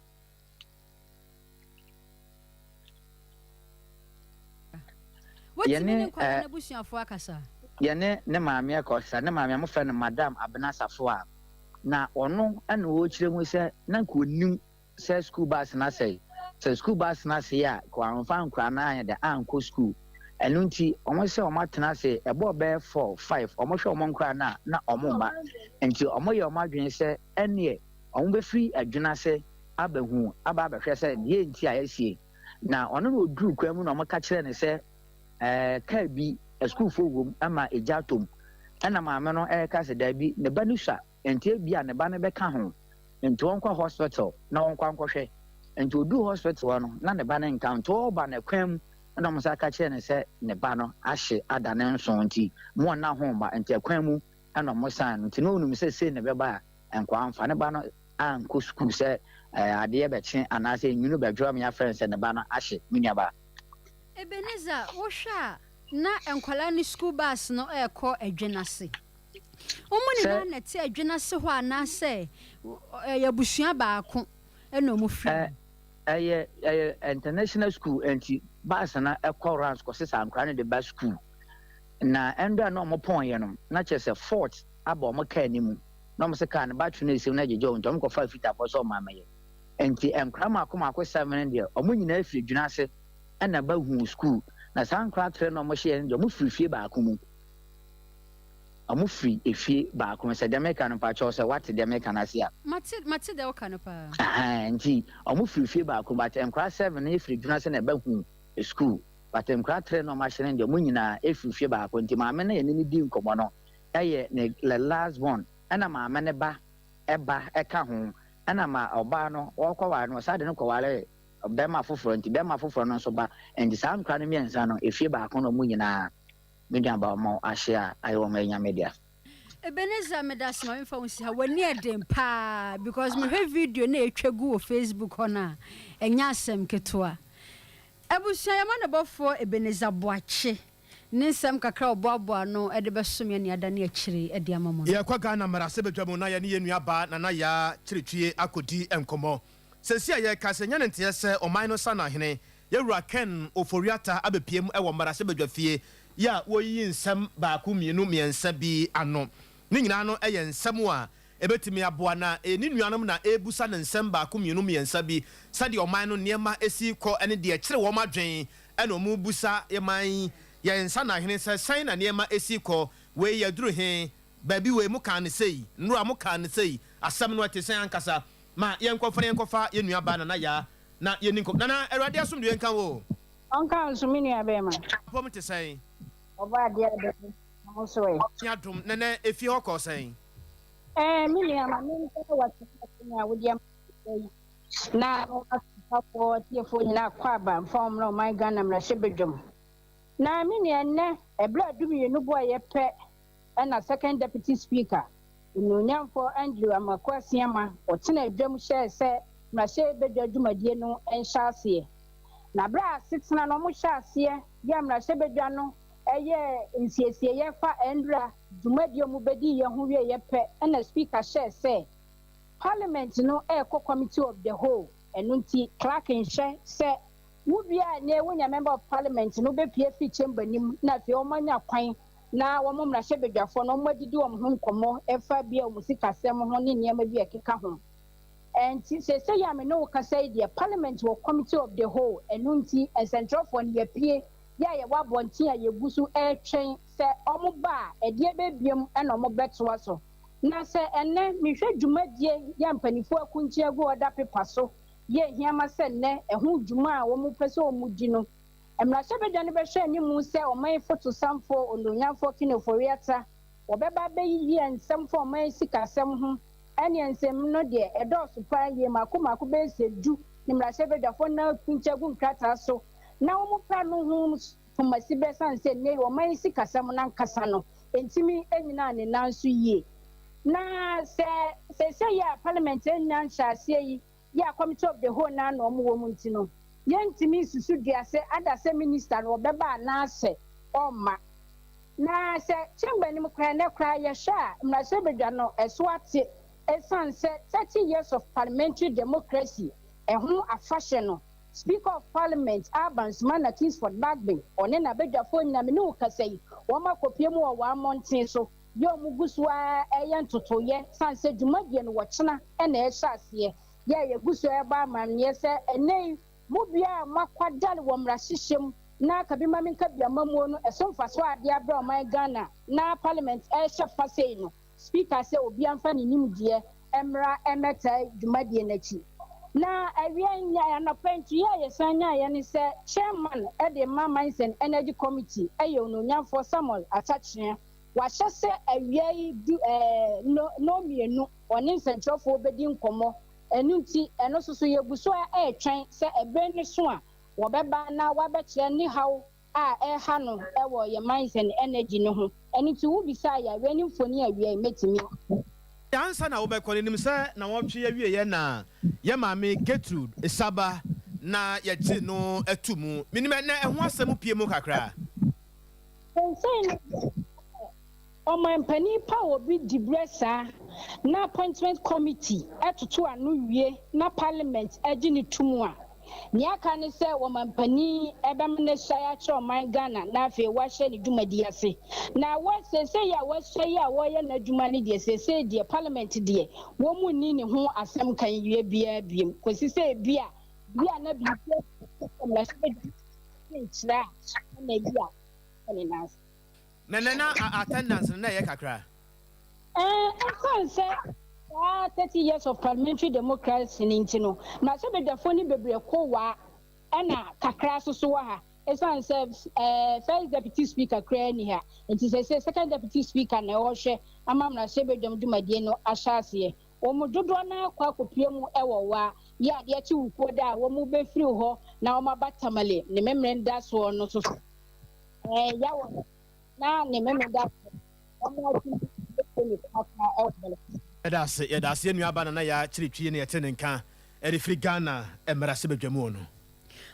Wotumi ne nkwadaa n'abusuafoɔ akasa? Yɛne ne maame akɔsa. Ne maame a mofrɛ no Madam Abena Safo a na ɔno ɛna ɔrekyerɛ mu sɛ na nka onim sɛ school bus no asɛe, sɛ school bus no asɛe a ka wamfa nkwadaa no anyɛ dɛ ankɔ school. Ɛno nti wɔn sɛ wɔn atena ase ɛbɔɔ bɛyɛ 4, 5, wɔn hwɛ wɔn nkwadaa no a na wɔn mma. Nti wɔn yɛ wɔn adwene sɛ ɛneɛ wɔn bɛfiri adwene ase abɛhu aba abɛhwɛ sɛ deɛ nti a yɛasie. Na ɔno na oduru kwan mu na wɔn ka kyerɛ no sɛ kaa bi asukuufoɔ wɔ mu ama egya atom. Ɛna maame no ɛreka sɛ daabi, ne ba no sua, nti ebi a ne ba no bɛka ho, nti wɔnkɔ hospital na wɔnkɔ ankɔhwɛ. Nti oduru hospital hɔ no na ne ba no nka. Nti ɔreba ne kwan mu ɛna wɔn nsa ka kyerɛ no sɛ ne ba no ahye ada ne nson, nti mo ɔna ho ba. Nti ɛkwan mu ɛna wɔn san no. Nti na onim sɛ sei ne bɛba a nkɔ amfa ne ba no ankɔ sukuu sɛ adeɛ bɛkye anaasɛ nwunu bɛdworɔ me afrɛ no sɛ ne ba no ahye, me nuaba. Ebenezer, wohwɛ a na nkwadaa ne school bus no ɛrekɔ adwene ase, wɔn nyinaa na ɛte adwene ase hɔ anaasɛ ɛyɛ abusua baako ɛna wɔn firi mu? Ɛyɛ ɛyɛ international school nti bus no ɛkɔ rounds kɔsesa nkwadaa no de ba school. Na ɛndɔ a na wɔn pɔn yɛ no, na kyerɛ sɛ fault aba wɔn car no mu. Na wɔn sɛ car no battery no esim na gyegye wɔn nti wɔn kɔfa fitafoɔ sɛ wɔn amɛyɛ. Nti nkwadaa mako mako 7 no deɛ wɔn nyinaa firi adwuna ase ɛna ba huu school. Na saa nkwadaa tere na wɔn hyɛ no deɛ wɔn firi fie baako mu. Wɔn firi efie baako mu. Sɛ deɛ meka no mpakyɛw sɛ wate deɛ meka no ase a. Mate mate deɛ woka no paa. Ahaa nti wɔn firi fie baako mu but nkwadaa 7 no firi adwuna ase na ɛba huu school. But nkwadaa tere na wɔn ahyɛ no deɛ wɔn nyinaa efiri fie baako. Nti maame no yɛne no di nkɔmɔ no ɛyɛ ne the last born ɛna maame ne ba ɛba ɛka ho ɛna ma ɔbaa no ɔkɔware no ɔsan de no kɔware bɛrima foforɔ nti bɛrima foforɔ no nso ba nti saa nkwadaa no mmiɛnsa no efie baako na wɔn nyinaa me nua ba wɔn ahyɛ a ayɛ wɔn anya media. Ebenezer, meda ase ma memfa wo nsi ha. W'ani ɛden paa because mehwɛ video na ɛtwa gu wɔ Facebook hɔ no a, ɛnyɛ asɛm ketewa. Abusua, yɛma ne bɔfoɔ Ebenezer Boakye ne nsɛm kakra a ɔboaboa no de bɛsom yɛ ne ada ne akyire de ama mo no. Yɛkɔ Ghana mmarahyɛbadwa mu na yɛne yɛn nua baa Nana Yaa Kyeretwie akɔdi nkɔmmɔ. Seesei a yɛreka sɛ, ɛnyɛ ne nteɛ sɛ ɔman no sanahene, Yɛwura Ken Ofori-Atta abɛpiem wɔ mmarahyɛbadwa fie yi a wɔreyiyi nsɛm baako, mmienu, mmiɛnsa bi ano. Ne nyinaa no yɛ nsɛm a ɛbɛtumi aboa na ɛyɛ ne nuanom na ɛrebusa no nsɛm baako, mmienu, mmiɛnsa bi sɛdeɛ ɔman no nneɛma si rekɔ ne deɛ ɛkyere wɔn adwene na wɔrebisa yɛn man yi yɛn nsanahene sɛ sɛn na nneɛma si rekɔ, wei yɛaduru he, baabi wei mokaa no sei, nnora mokaa no sei, asɛm no ɛte sɛn ankasa? Ma yɛnkɔfa na yɛnkɔfa yɛn nua baa Nana Yaa na yɛnni nkɔmmɔ. Nana, Awurade asomdwoeɛ nka wo o. Ɔnka wo nso, me nua bɛɛma. Apɔm te sɛn? Ɔbɔ adeɛ adom, na mo nso ɛ? Nyame adom, nɛnɛ efie hɔ kɔɔ sɛn? Ɛɛ, me nua, ma menka w'asɛm a wode ama me yi na w'asomafoɔ atiefoɔ nyinaa akɔ aba mfa wɔn mmra ɔman Ghana mmarahyɛbadwam. Na me nua, ɛnnɛ, ɛberɛ a 12 bɔeɛ pɛ ɛna Second Deputy Speaker, Onuonyamfoɔ Andrew Amoako Asiamah, ɔtenaa dwam hyɛɛ sɛ mmarahyɛbadwa dwumadie no nhyɛ aseɛ. Na berɛ a asetena no wɔhyɛɛ aseɛ yɛ mmarahyɛbadwa no yɛɛ nsiesieeɛ fa ɛndra dwumadie a wɔbɛdiiɛ ho wieeɛ pɛ ɛna Speaker hyɛɛ sɛ Parliament no ɛrekɔ Committee of the Whole, ɛno nti Clerk nhyɛ sɛ wo biara nnɛ wonya Member of Parliament no wobɛpue afiri chamber no mu na afei wɔanya kwan na wɔn mmarahyɛbadwafoɔ no wɔadidi wɔn ho nkɔmmɔ ɛfa bi a wɔn sikasɛm ho ne nneɛma bi a ɛkeka ho. Ɛnti seesei a me ne wo kasa yi deɛ, Parliament wɔ Committee of the Whole, ɛno nti nsɛntwerɛfoɔ no yɛapue, yɛ a yɛwɔ abɔnten a yɛgu so retwɛn sɛ wɔn ba a ɛdeɛ bɛbiam na wɔn bɛtoa so. Na sɛ ɛnnɛ mehwɛ dwumadie yɛ mpanimfoɔ akunkye agu order paper so yɛ hia ma sɛ nnɛ ɛho dwuma a wɔn pɛ sɛ wɔn di no, mmarahyɛbadwa no bɛhwɛ anim sɛ ɔman fotosanfoɔ Onuonyamfoɔ Ken Ofori-Atta wɔbɛba abɛyiyi nsɛm fa ɔman sikasɛm ho. Ɛne nsɛm no deɛ ɛdɔɔso paa yie, mako mako bɛyɛ sɛ 10 ne mmarahyɛbadwafoɔ na akunkye agu nkrataa so na wɔn pɛ no ho pomasi bɛsan sɛ nnɛ yi ɔman sikasɛm no ankasa no ntumi nyinaa ne nan so yie. Na sɛ seesei yi a Parliament anya nhyɛaseɛ yi yɛ a Committee of the Whole na na wɔn wɔ mu nti no, yɛntumi nsusu dua sɛ ada sɛ minister no ɔbɛba anaasɛ ɔmma. Na sɛ chamber no mu koraa nnɛ koraa yɛhwɛ a, mmarahyɛbadwa no ɛso ate ɛsiane sɛ 30 years of parliamentary democracy ɛho afahyɛ no, Speaker of Parliament Alban Sumana Kingsford Bagbin ɔne n'abadwafoɔ nyinaa, me ne wo kasa yi, wɔn akɔpie mu wɔ wɔn mmɔnten so yɛ wɔn gu so a ɛyɛ ntotoyɛ sane sɛ dwumadie no wɔkyena ɛna ɛhyɛ aseɛ yɛ a yɛgu so ɛbɔ amanneɛ sɛ ɛnɛ yi mo biara mo akwadare wɔ mmarahyehyɛ mu na kabi ma menka bi amamuo no ɛso mfaso adeɛ abrɛ ɔman Ghana na Parliament ɛhyɛ fa sei no, Speaker sɛ obiara mfa ne nimdeɛ mmra mmɛtae dwumadie n'akyi. Na awia nya anɔpa nti yɛ a yɛsan nyaeɛ ne sɛ chairman de ma Mines and Energy Committee ɛyɛ Onuonyamfoɔ Samuel Atakyea, wahyɛ sɛ awia yi du no 2 ɔne nsɛntwerɛfoɔ bɛdi nkɔmmɔ. Ɛno nti ɛno nso so yɛgu so a ɛretwɛn sɛ ɛberɛ ne so a wɔbɛba na wabɛkyerɛ ne haw a ɛha no ɛwɔ yɛ Mines and Energy no ho. Ɛno nti wobisa yɛ awia ne mfoni awia yi mɛtumi. Ansa na wobɛkɔ no, nim sɛ na wɔtwe awieɛ na yɛ maame Gertrude Saba na yɛgye no ato mu. Menim ɛnɛ ɛho asɛm pie mu kakra. Nsɛn ɔmanpanin pa obi di berɛ saa na Appointment Committee ɛtoto ano wie na Parliament agye ne to mu a. Nea aka ne sɛ wɔmampanin bɛma no asuae akyerɛ ɔman Ghana na afei wahyɛ ne dwumadi ase. Na wɔ seesei a wasua yi a wɔreyɛ n'adwuma no deɛ, seesei deɛ parliament deɛ wɔn nni ne ho asɛm kan wie biara biom kɔsi sɛ ebia bi a na biribi asi wɔ mmarahyɛbadwam nkyerɛ a ɛna ebi a ɛne ne nan ase. Na nɛ na attendance no na ɛyɛ kakra. Ɛsiane sɛ saa 30 years of parliamentary democracy no nti no, mmarahyɛbadwafoɔ no bebree ko waa ɛna kakra nso so wɔ ha. Ɛsiane sɛ first deputy speaker koraa nni ha nti sɛsɛ second deputy speaker na ɛwɔhwɛ ama mmarahyɛbadwam dwumadie no ahyɛ aseɛ. Wɔn mu dodoɔ no ara kɔ akɔpue mu wɔ waa yɛ adeɛ kye wukuo da a wɔn bɛfiri hɔ na wɔn aba Tamale ne Memene da soɔ no so so. Ɛyɛ wɔ na ne Memene da soɔ. Yɛda ase, yɛda ase yɛn nuaba Nana Yaa Kyiri-Twi ne yɛte ne nka ɛde firi Ghana mmarahyɛbadwamu no.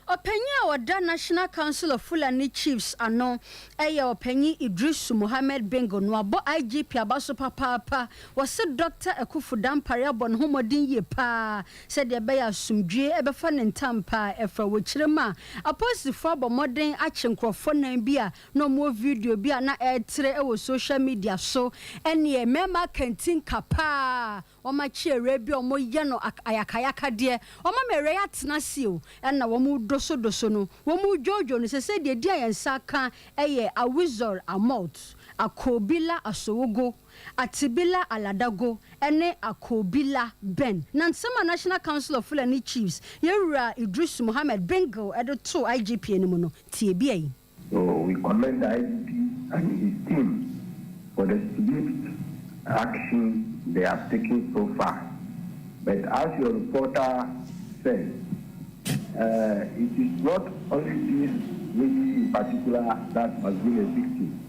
Ɔpanyin a ɔda National Council of Fulani Chiefs ano yɛ Ɔpanyin Iddrisu Mohammed Bingo no abɔ IGP aba so papaapa. Wɔse Dɔkta Akuffo Dampare abɔ ne ho mmɔden yie paa sɛdeɛ ɛbɛyɛ asomdwie bɛfa ne ntampa a ɛfra. Wɔ kyerɛ mu a, apolisifoɔ abɔ mmɔden akye nkorɔfoɔ nan bi a na wɔwɔ video bi a na ɛretrɛ wɔ social media so. Ɛneɛ mmarima akantinka paa wɔakye awuraa bi a wɔyɛ no ayakayakadeɛ. Wɔama awuraa yi atena ase o, ɛna wɔredosodoso no, wɔredwoodwoo no. Seesei deɛ ɛdi a yɛn nsa aka yɛ Awizor Amot, Akobila Asowogo, Atibila Aladago ne Akobila Ben. Na nsɛm a National Council of Fulani Chiefs, yɛn wura Iddrisu Mohammed Bingil de too IGP anim no, tie bi ei. So we commend the IGP and his team for the swift action they have taken so far. But as your reporter said, it is not only this lady in particular that has been a victim.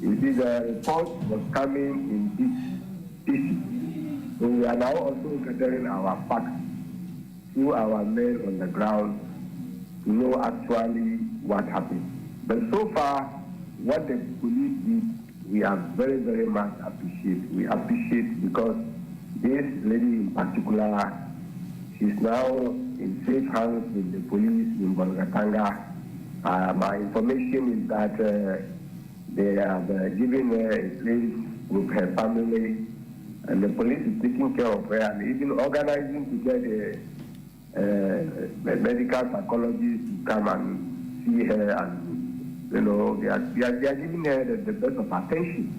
You see, the report was coming in bits, pieces. So we are now also gathering our facts through our men on the ground to know actually what happened. But so far, what the police did, we are very, very much appreciate. We appreciate because this lady in particular, she's now in safe hands with the police in Bolgatanga. My information is that they have given her a place with her family, and the police is taking care of her and even organizing to get a medical psychologist to come and see her, and they are giving her the best of attention.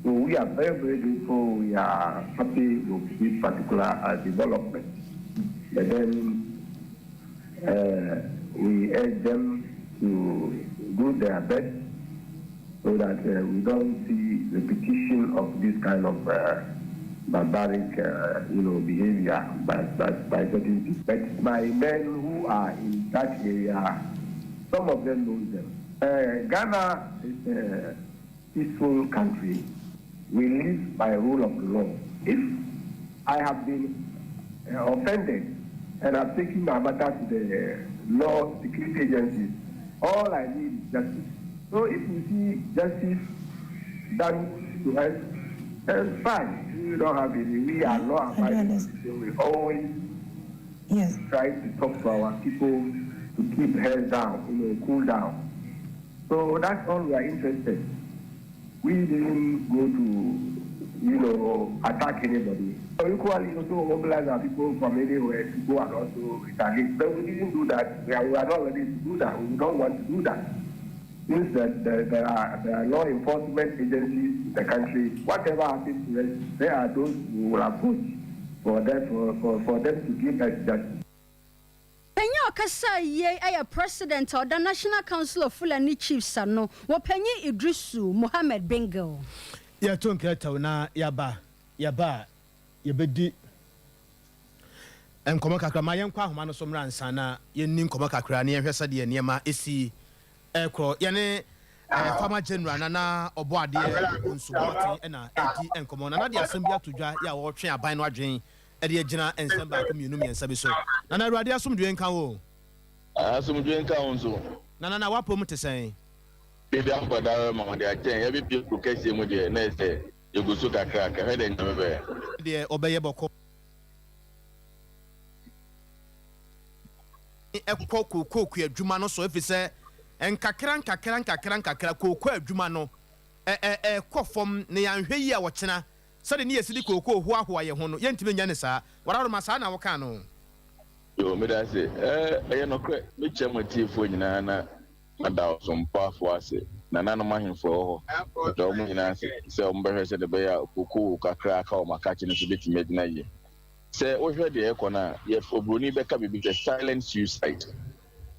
So we are very, very grateful. We are happy with this particular development. But then we urge them to do their best so that we don't see repetition of this kind of barbaric behavior by certain people. But my men who are in that area, some of them know them. Ghana is a peaceful country. We live by rule of law. If I have been offended and I've taken my matter to the law security agencies, all I need is justice. So if we see justice done to us, then fine. We don't have any. We are law abiding. We always try to talk to our people to keep heads down, cool down. So that's all we are interested. We didn't go to attack anybody. So equally, also mobilize our people from anywhere to go and also retaliate. But we didn't do that. We are not ready to do that. We don't want to do that. Since there are law enforcement agencies in the country, whatever happens to us, there are those who will approach for them to give us justice. Panyin a ɔkasa yie yɛ president a ɔda National Council of Fulani Chiefs ano, wɔpanyin Idrisu Mohammed Bingil. Yɛto nkrataw na yaba yaba a yɛbɛdi nkɔmmɔ kakra. Ma yɛnkɔ ahoma no so mmra nsa na yɛnni nkɔmmɔ kakra na yɛnhwɛ sɛdeɛ nneɛma ɛsi ɛkorɔ. Yɛne Farmer General Nana ɔbɔ adeɛ Nsubɔten ɛna ɛdi nkɔmmɔ. Nana de asɛm bi ato dwa yɛ a wɔretwe aban no adwen ɛde agyina nsɛm baako, mmienu, mmiɛnsa bi so. Nana, Awurade asomdwe nka wo. Asomdwe nka wo nso. Nana, na wapɔ te sɛn? Biribi akɔda ma wɔde akyɛn yɛbɛpie kuro kɛseɛ mu deɛ, na ɛsɛ yɛgu so kakraka hwɛ dɛ Nyame bɛyɛ. Deɛ ɔbɛyɛ bɔkɔ. kɔ kookoo kuadwuma no so efisɛ nkakra nkakra nkakra nkakra kookoo adwuma no ɛrekɔ fam na yɛanhwɛ yie a ɔkyena sɛdeɛ ne yɛsi de kookoo hoahoa yɛn ho no yɛntumi nyɛ no saa. Wararoma saa na wokaa no? Yoo, meda ase. Ɛyɛ nokorɛ, mekyia mo atiefoɔ nyinaa na mada ɔsompafoɔ ase, nananom ahemfo a ɛwɔ hɔ, meda wɔn nyinaa ase sɛ wɔbɛhwɛ sɛdeɛ ɛbɛyɛ a kookoo kakra a aka wɔ m'akakye no so bɛtumi agyina yie. Sɛ wohwɛ deɛ ɛrekɔ no a, yɛ oburoni bɛka biribi sɛ silent suicide.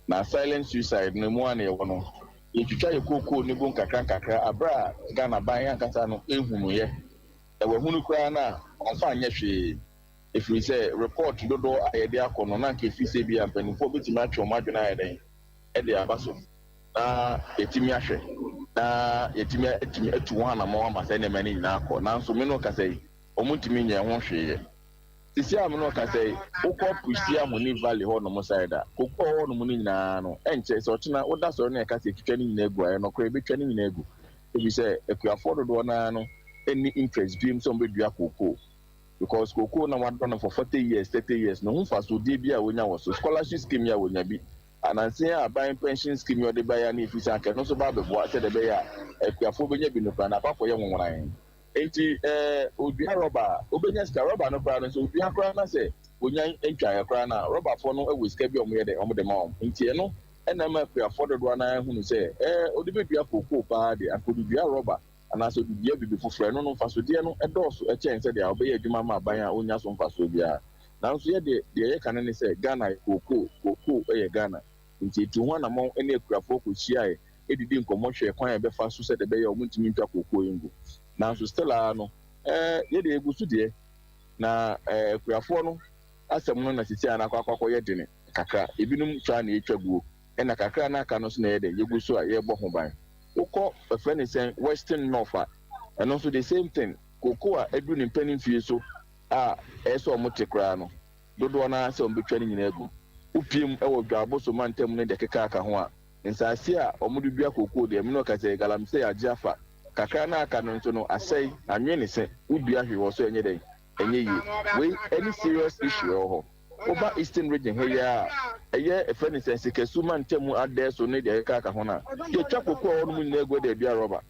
Na silent suicide no mu ara na yɛwɔ no. Yɛtwitwa yɛ kookoo no gu nkakra nkakra aberɛ a Ghana ban ankasa no nhunuiɛ. Na wahunu koraa no a, ɔmfa nyɛ hwee. Ɛfiri sɛ report dodoɔ a yɛde akɔ no, na anka ɛfiri sɛ ebia mpanimfoɔ bɛtumi atwe wɔn adwene ayɛ dɛn de aba so na yɛatumi ahwɛ na yɛatumi atumi atu ho anammɔn ama saa nneɛma no nyinaa akɔ. Nanso me ne wo kasa yi, wɔntumi nyɛɛ ho hwee yɛ. Sisi a me ne wo kasa yi, wokɔ Prisia Honi Valley hɔnom side a, cocoa a ɛwɔ hɔnom no nyinaa no, ɛnkyɛ sɛ ɔkyena woda sɔre na yɛka sɛ yɛtwitwa ne nyinaa gu a, ɛyɛ nokorɛ, yɛbɛtwa ne nyinaa agu. Ɛfiri sɛ akuafoɔ dodoɔ no ara no nni interest biom sɛ wɔbɛdua cocoa because cocoa na wɔadɔ no for 40 years, 30 years no, ho mfasodeɛ biara a wɔnya wɔ so, scholarship scheme yi a wɔnya bi, ananse a aban pension scheme yi a wɔde baeɛ a na ɛfiri sɛ anka ɛno nso ba abɛboa sɛdeɛ ɛbɛyɛ a akuafoɔ bɛnya bi no koraa no, akɔ akɔyɛ nwoworan. Enti eh, odua rɔba a, obenya sika. Rɔba no koraa no, sɛ odua koraa na sɛ onya ntwaeɛ koraa no a, rɔbafoɔ no wɔ sika bi a wɔyɛ dɛn, wɔde ma wɔn. Enti ɛno na ɛma akuafoɔ dodoɔ no ara hunu sɛ eh, ɔde bɛdua kookoo paa deɛ, anka ɔde dua rɔba anaasɛ ɔde dua biribi foforɔ. Ɛno no, mfasodeɛ no dɔɔso kyɛn sɛdeɛ ɔbɛyɛ adwuma ama aban a ɔnnya so mfasoɔ biara. Nanso yɛ deɛ, deɛ yɛka no ne sɛ, Ghana yɛ kookoo, kookoo yɛ Ghana. Enti yɛtuu ho anammɔn ne akuafoɔ kɔhyiaeɛ didii nkɔmmɔ hwɛɛ kwan a yɛbɛfa so sɛdeɛ ɛbɛyɛ a wɔntumi ntwa kookoo yi ngu. Nanso still ara no, eh, yɛ deɛ yɛgu so deɛ, na eh, akuafoɔ no asɛm no na sisi a no akɔ akɔ akɔyɛ dene kakra. Ebinom twa na yɛtwa guo, ɛna kakra no aka no nso na ɛyɛ dɛn, yɛgu so a yɛrebɔ ho ban. Wokɔ ɛfrɛ ne sɛn, Western North a, ɛno nso the same thing, kookoo a aduru ne mpanin mfie so a ɛyɛ sɛ wɔte koraa no, dodoɔ no ara sɛ wɔbɛtwa ne nyinaa agu. Wopue mu wɔ Dwaboso mantam ne deɛ ɛkeka ho a, Nsase a wɔde dua kookoo deɛ, me ne wo kasa yi, galamsey agye afa. Kakra no a aka no nso no, asɛe, anwene ne se, wodua hwee wɔ so a ɛnyɛ dɛn? Ɛnyɛ yie. Wei ne serious issue ɛwɔ hɔ. Woba Eastern Region ha yi ara a, ɛyɛ ɛfrɛ no sɛn, Sikasu mantamu Adɛɛso ne deɛ ɛkeka ho no a, yɛtwa kookoo a ɛwɔ hɔ nom nyinaa gu de adua rɔba.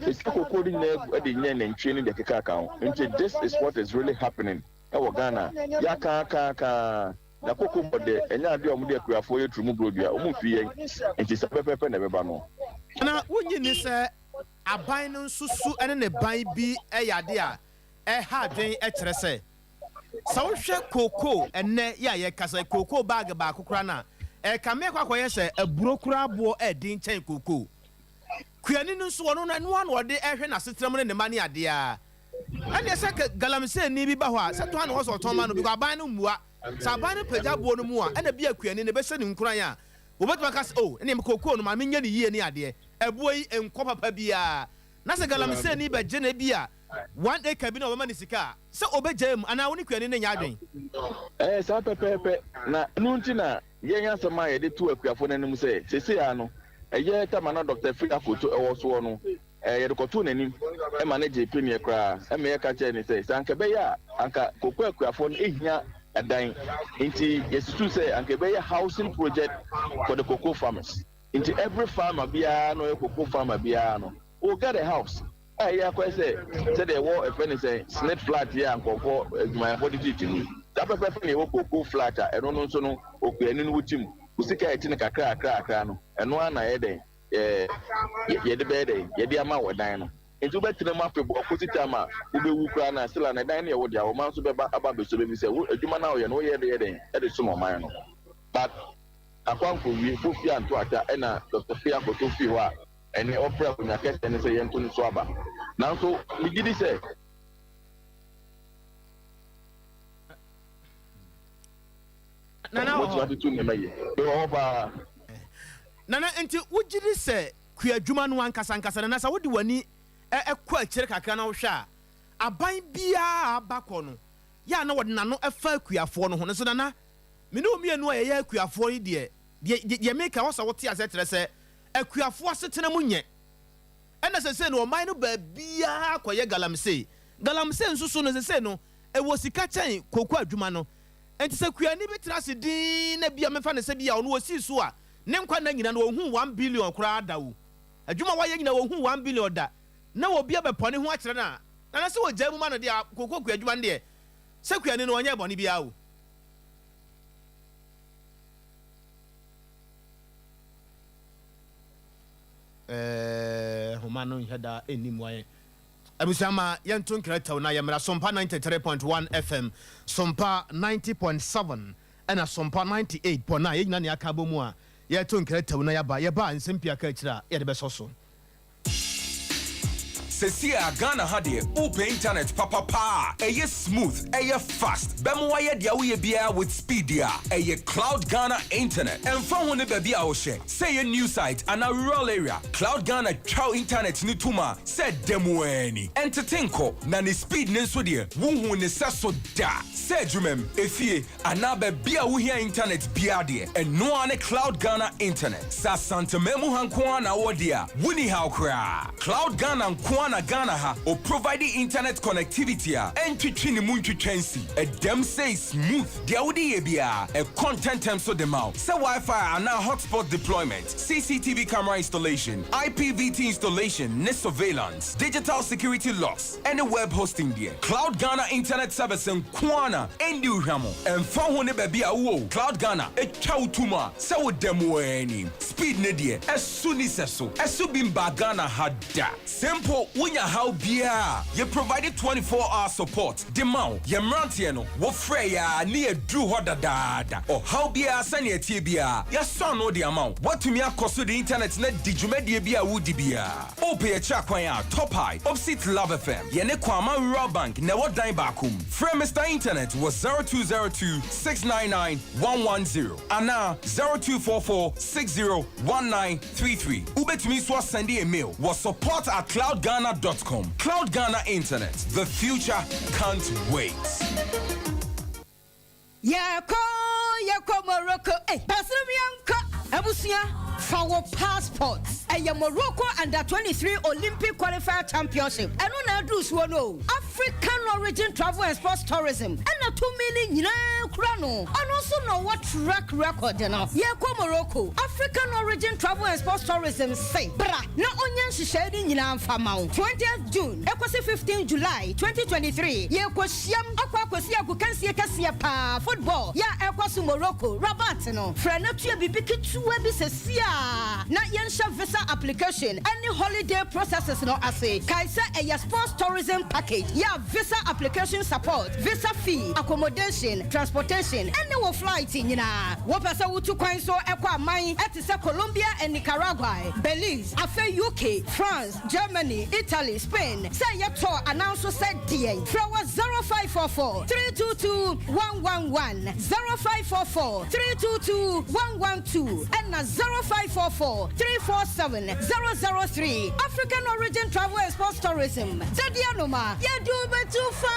Yɛtwa kookoo no nyinaa gu de nyɛ nantwie ne deɛ ɛkeka ho. Nti this is what is really happening ɛwɔ Ghana. Yɛaka aka aka ara. Na koko bɔ dɛ, ɛnyɛ ade a wɔde akuafoɔ yɛ turumu burodua, wɔmfi yɛn, enti saa pɛpɛɛpɛ na ɛbɛba no. Na wonnye nni sɛ aban no nso su ne ne ban bi yɛ ade a ɛha adwene? Kyerɛ sɛ, sɛ wohwɛ kookoo ɛnnɛ yi a yɛrekasa yi, kookoo baage baako koraa no a, ɛrekame akɔ akɔyɛ sɛ aburo koraa boɔ ɛden kyɛn kookoo. Kuani no nso, ɔno no, ɛno ara na ɔde rehwɛ n'asetena mu ne ne mma ne adeɛ ara. Ɛnneɛ sɛ kɛ galamseyni bi ba hɔ a, sɛ tɔn na ɔwɔ sɛ ɔtɔn ma no because aban no mmua. Sɛ aban no pagya boɔ no mu a, ɛna bi a kuani no ɛbɛhyɛ no nkuran a, wɔbɛtumi aka sɛ, oh, ɛnneɛ me kookoo no ma menyɛ no yie ne adeɛ. Ɛboɔ yi nkɔ papa biara. Na sɛ galamseyni bɛgye no ebi a one acre bi na ɔbɛma no sika a, sɛ ɔbɛgyae mu anaa wo ne kuani no nyɛ adwene? Ɛyɛ saa pɛpɛɛpɛ, na ɛno nti na yɛn asɛm a yɛde to akuafoɔ no anim sɛ, seesei ara no, ɛyɛ tama na Dɔkta Afiri Akoto wɔ soɔ no, Yɛde kɔtoo n'anim ma no gyee peneɛ koraa ma yɛka kyerɛɛ no sɛ, sɛ anka ɛbɛyɛ a, anka koko akuafoɔ no hia dan nti yɛsusuu sɛ anka yɛbɛyɛ housing project for the cocoa farmers. Nti every farmer biara na ɔyɛ cocoa farmer biara no will get a house a ɛyɛ akɔyɛ sɛ sɛdeɛ ɛwɔ ɛfɛ ne sɛ SSNIT flat yi a nkurɔfoɔ adwumayɛfoɔ de tete mu yi. Saa pɛpɛɛpɛ na yɛwɔ cocoa flat a ɛno no nso no okuani no wote mu. Wo sika a ɛte no kakra kakra kakra no ɛno ara na ɛyɛ dɛn yɛde bɛyɛ dɛn? Yɛde ama wo ɛdan no. Nti wobɛtena mu afebɔɔ kɔsi time a wobɛwu koraa no a, still a na ɛdan no yɛ wo dea. Wo mma nso bɛba aba abɛsɔ bɛfi sɛ wo adwuma no a woyɛ no woyɛ de yɛ dɛn? De som ɔman no. But akɔ ankɔwie, Fofie anto ata ɛna Doctor Fie akɔtɔ fie hɔ a ɛnnɛ ɔfrɛ akonnwa kɛseɛ no sɛ yɛnto no so aba. Nanso megye di sɛ. Nana wɔ hɔ? Wɔatumi atoto nneɛma yie. Mewɔ hɔ paa. Nana, enti wogye di sɛ kuadwuma no ankasa ankasa, Nana, sɛ wode w'ani kɔ akyire kakra na wohwɛ a, aban biara a aba kɔ no, yɛ a na wɔde n'ano fa akuafoɔ no ho. Nanso Nana, me ne wo mmienu a yɛyɛ akuafoɔ yi deɛ, deɛ, deɛ meka ɛwɔ sɛ wote aseɛ kyerɛ sɛ, akuafoɔ asetena mu nyɛ. Ɛna seesei no, ɔman no baabiara kɔyɛ galamsey. Galamsey nso so no, seesei no, ɛwɔ sika kyɛn kooko adwuma no. Enti sɛ kuani bi tena ase dinn na ebia memfa no sɛ bi a ɔno osii so a, ne nkwa nna nyinaa no onhuu one billion koraa da o. Adwuma a wayɛ nyinaa onhuu one billion da, na obi abɛpɔ ne ho akyerɛ no a, nana sɛ ogyaa mu ma no deɛ a, kooko kuadwuma no deɛ, sɛ kuani no ɔnyɛɛ bɔne biara o. Ɛɛ, nhoma no nhyɛ da nni mmoa yɛn. Abusua ma yɛnto nkrataw na yɛmmra Sompa 93.1 FM, Sompa 90.7 ɛna Sompa 98.9. Yɛn nyinaa na yɛaka abɔ mu a yɛreto nkrataw na yɛaba. Yɛba a nsɛm pii aka akyire a yɛde bɛsɔ so. Sesie a Ghana ha deɛ wopɛ internet papa paa a ɛyɛ smooth, ɛyɛ fast, bɛma wayɛ deɛ woyɛ biara with speed deɛ a, ɛyɛ Cloud Ghana Internet. Ɛmfa ho ne baabi a wohyɛ, sɛ ɛyɛ new site anaa rural area, Cloud Ghana twa wo internet no tom a sɛ da mu ara ni. Ɛntete nkɔ, na ne speed no nso deɛ, wonhuu ne sɛso da. Sɛ adwumam, efie, anaa baabi a wohia internet biara deɛ, ɛno ara ne Cloud Ghana Internet. Sɛ Asanteman mu ha nko ara na wowɔ deɛ a, wonni haw koraa. Cloud Ghana nko ara na Ghana ha ɔprovide internet connectivity a ɛntwetwe ne mu ntwitwa nsi. Ɛdam sei smooth. Deɛ wode yɛ biara, ɛkɔ ntɛntɛm so de ma wo. Sɛ Wi-Fi anaa hotspot deployment, CCTV camera installation, IPVT installation ne surveillance, digital security locks, ɛne web hosting deɛ, Cloud Ghana Internet Service nko ara na ɛnni wo hwammɔ. Ɛmfa ho ne baabi a wowɔ o, Cloud Ghana twa wo tom a sɛ woda mu ara ni. Speed no deɛ, ɛso nni sɛso. Ɛso bi mbaa Ghana ha da. Sɛ mpo wonya haw biara a, yɛ provide 24 hour support de ma wo. Yɛn mmeranteɛ no, wofrɛ yɛn a ne yɛduru hɔ dadaada. Ɔhaw biara sɛnea ɛteɛ biara, yɛasɔ ano de ama wo. Woatumi akɔ so de internet no adi dwumadie biara a woredi biara. Wopɛ yɛn akyiri akwan a, Top High, opposite Love FM, yɛne Kwama Rural Bank na ɛwɔ dan baako mu. Frɛ Mister Internet wɔ 0202 699 110 anaa 0244 60 1933. Wobɛtumi nso asɛnde yɛn mail wɔ support at cloudghana dot com. Cloud Ghana Internet, the future can't wait. Yɛkɔ yɛkɔ Morocco eh Baserom yɛnkɔ. Abusua fa wo passport. Ɛyɛ Morocco Under 23 Olympic Qualifier Championship ɛno na aduru soɔ no o. African Origin Travel and Sports Tourism ɛna tumi no nyinaa kura no. Ɔno nso na ɔwɔ track record no. Yɛkɔ Morocco African Origin Travel and Sports Tourism se bra na ɔnyɛ nhyehyɛe no nyinaa mfa ma wo. 20th June ɛkɔsi 15 July 2023 yɛkɔ Hyiam akɔ akɔsi agokansie kɛseɛ paa, football, yɛ a ɛrekɔ so Morocco, Rabat no. Frɛ na tua biribi ketewa bi seesei ara na yɛnhyɛ visa application ne holiday processes no ase. Kae sɛ ɛyɛ sports tourism package yɛ a visa application support, visa fee, accommodation, transportation ne wo flight nyinaa. Wopɛ sɛ wotu kwan nso kɔ aman te sɛ Colombia and Nicaragua, Belize, afei UK, France, Germany, Italy, Spain, sɛ ɛyɛ tour anaa nso sɛ deɛn, frɛ wɔ 0544 322 111, 0544 322 112 ɛna 0544 347 003. African Origin Travel and Sports Tourism, Dadi Anoma, yɛde wo bɛtu faa!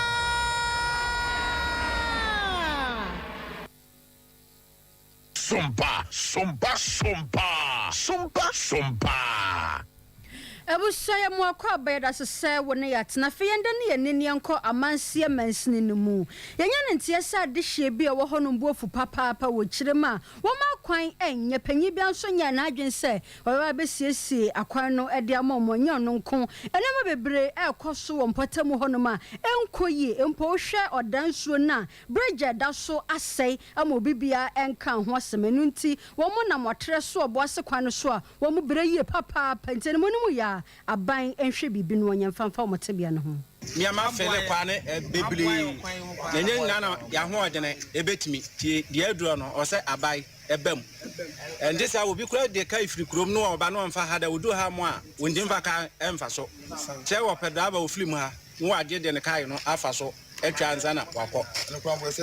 Sompa, sompa, sompa, sompa, sompa. Abusua yɛ mo akwaaba yɛdase sɛ wo ne yɛatena afei yɛnda ne yɛni ne yɛnkɔ amanseɛ mansini no mu yɛnya ne nteɛ sɛ adehyeɛ bi a ɛwɔ hɔ nom bo afu papaapa wɔ kyire mu a wɔma akwan ɛnyɛ panyin biara nso nyɛɛ n'adwene sɛ ɔbɛba abɛsiesie akwan no de ama wɔn ɛnyɛ ɔno nko nneɛma bebree ɛrekɔ so wɔ mpɔtamu hɔ nom a ɛnkɔ yie mpo wohwɛ ɔdansuo no a bridge a ɛda so asɛe ama obi biara nkaa ho asɛm. Ɛno nti, wɔnam ɔtrɛ so ɔboase kwan no so a wɔbrɛ yie papaapa. Nti animuonimu yɛ a, aban nhwɛ biribi na wɔnyɛ mfa mfa wɔn tebea no ho. Nneɛma afɛle kwa ne bebree, na ɛnyɛ nyinaa na y'ahoɔdene ɛbɛtumi, nti deɛ aduro no ɔsɛ abae ɛba mu. Ɛnte saa, obi koraa de kaa firi kurom na ɔba na ɔmfa ha da, ɔduru ha mo a, ɔntumi mfa kaa ɛmfa so. Sɛ ɔpɛ driver ɔfiri mu ha na wagye de ne kaa no afa so. atwa ansa na wakɔ.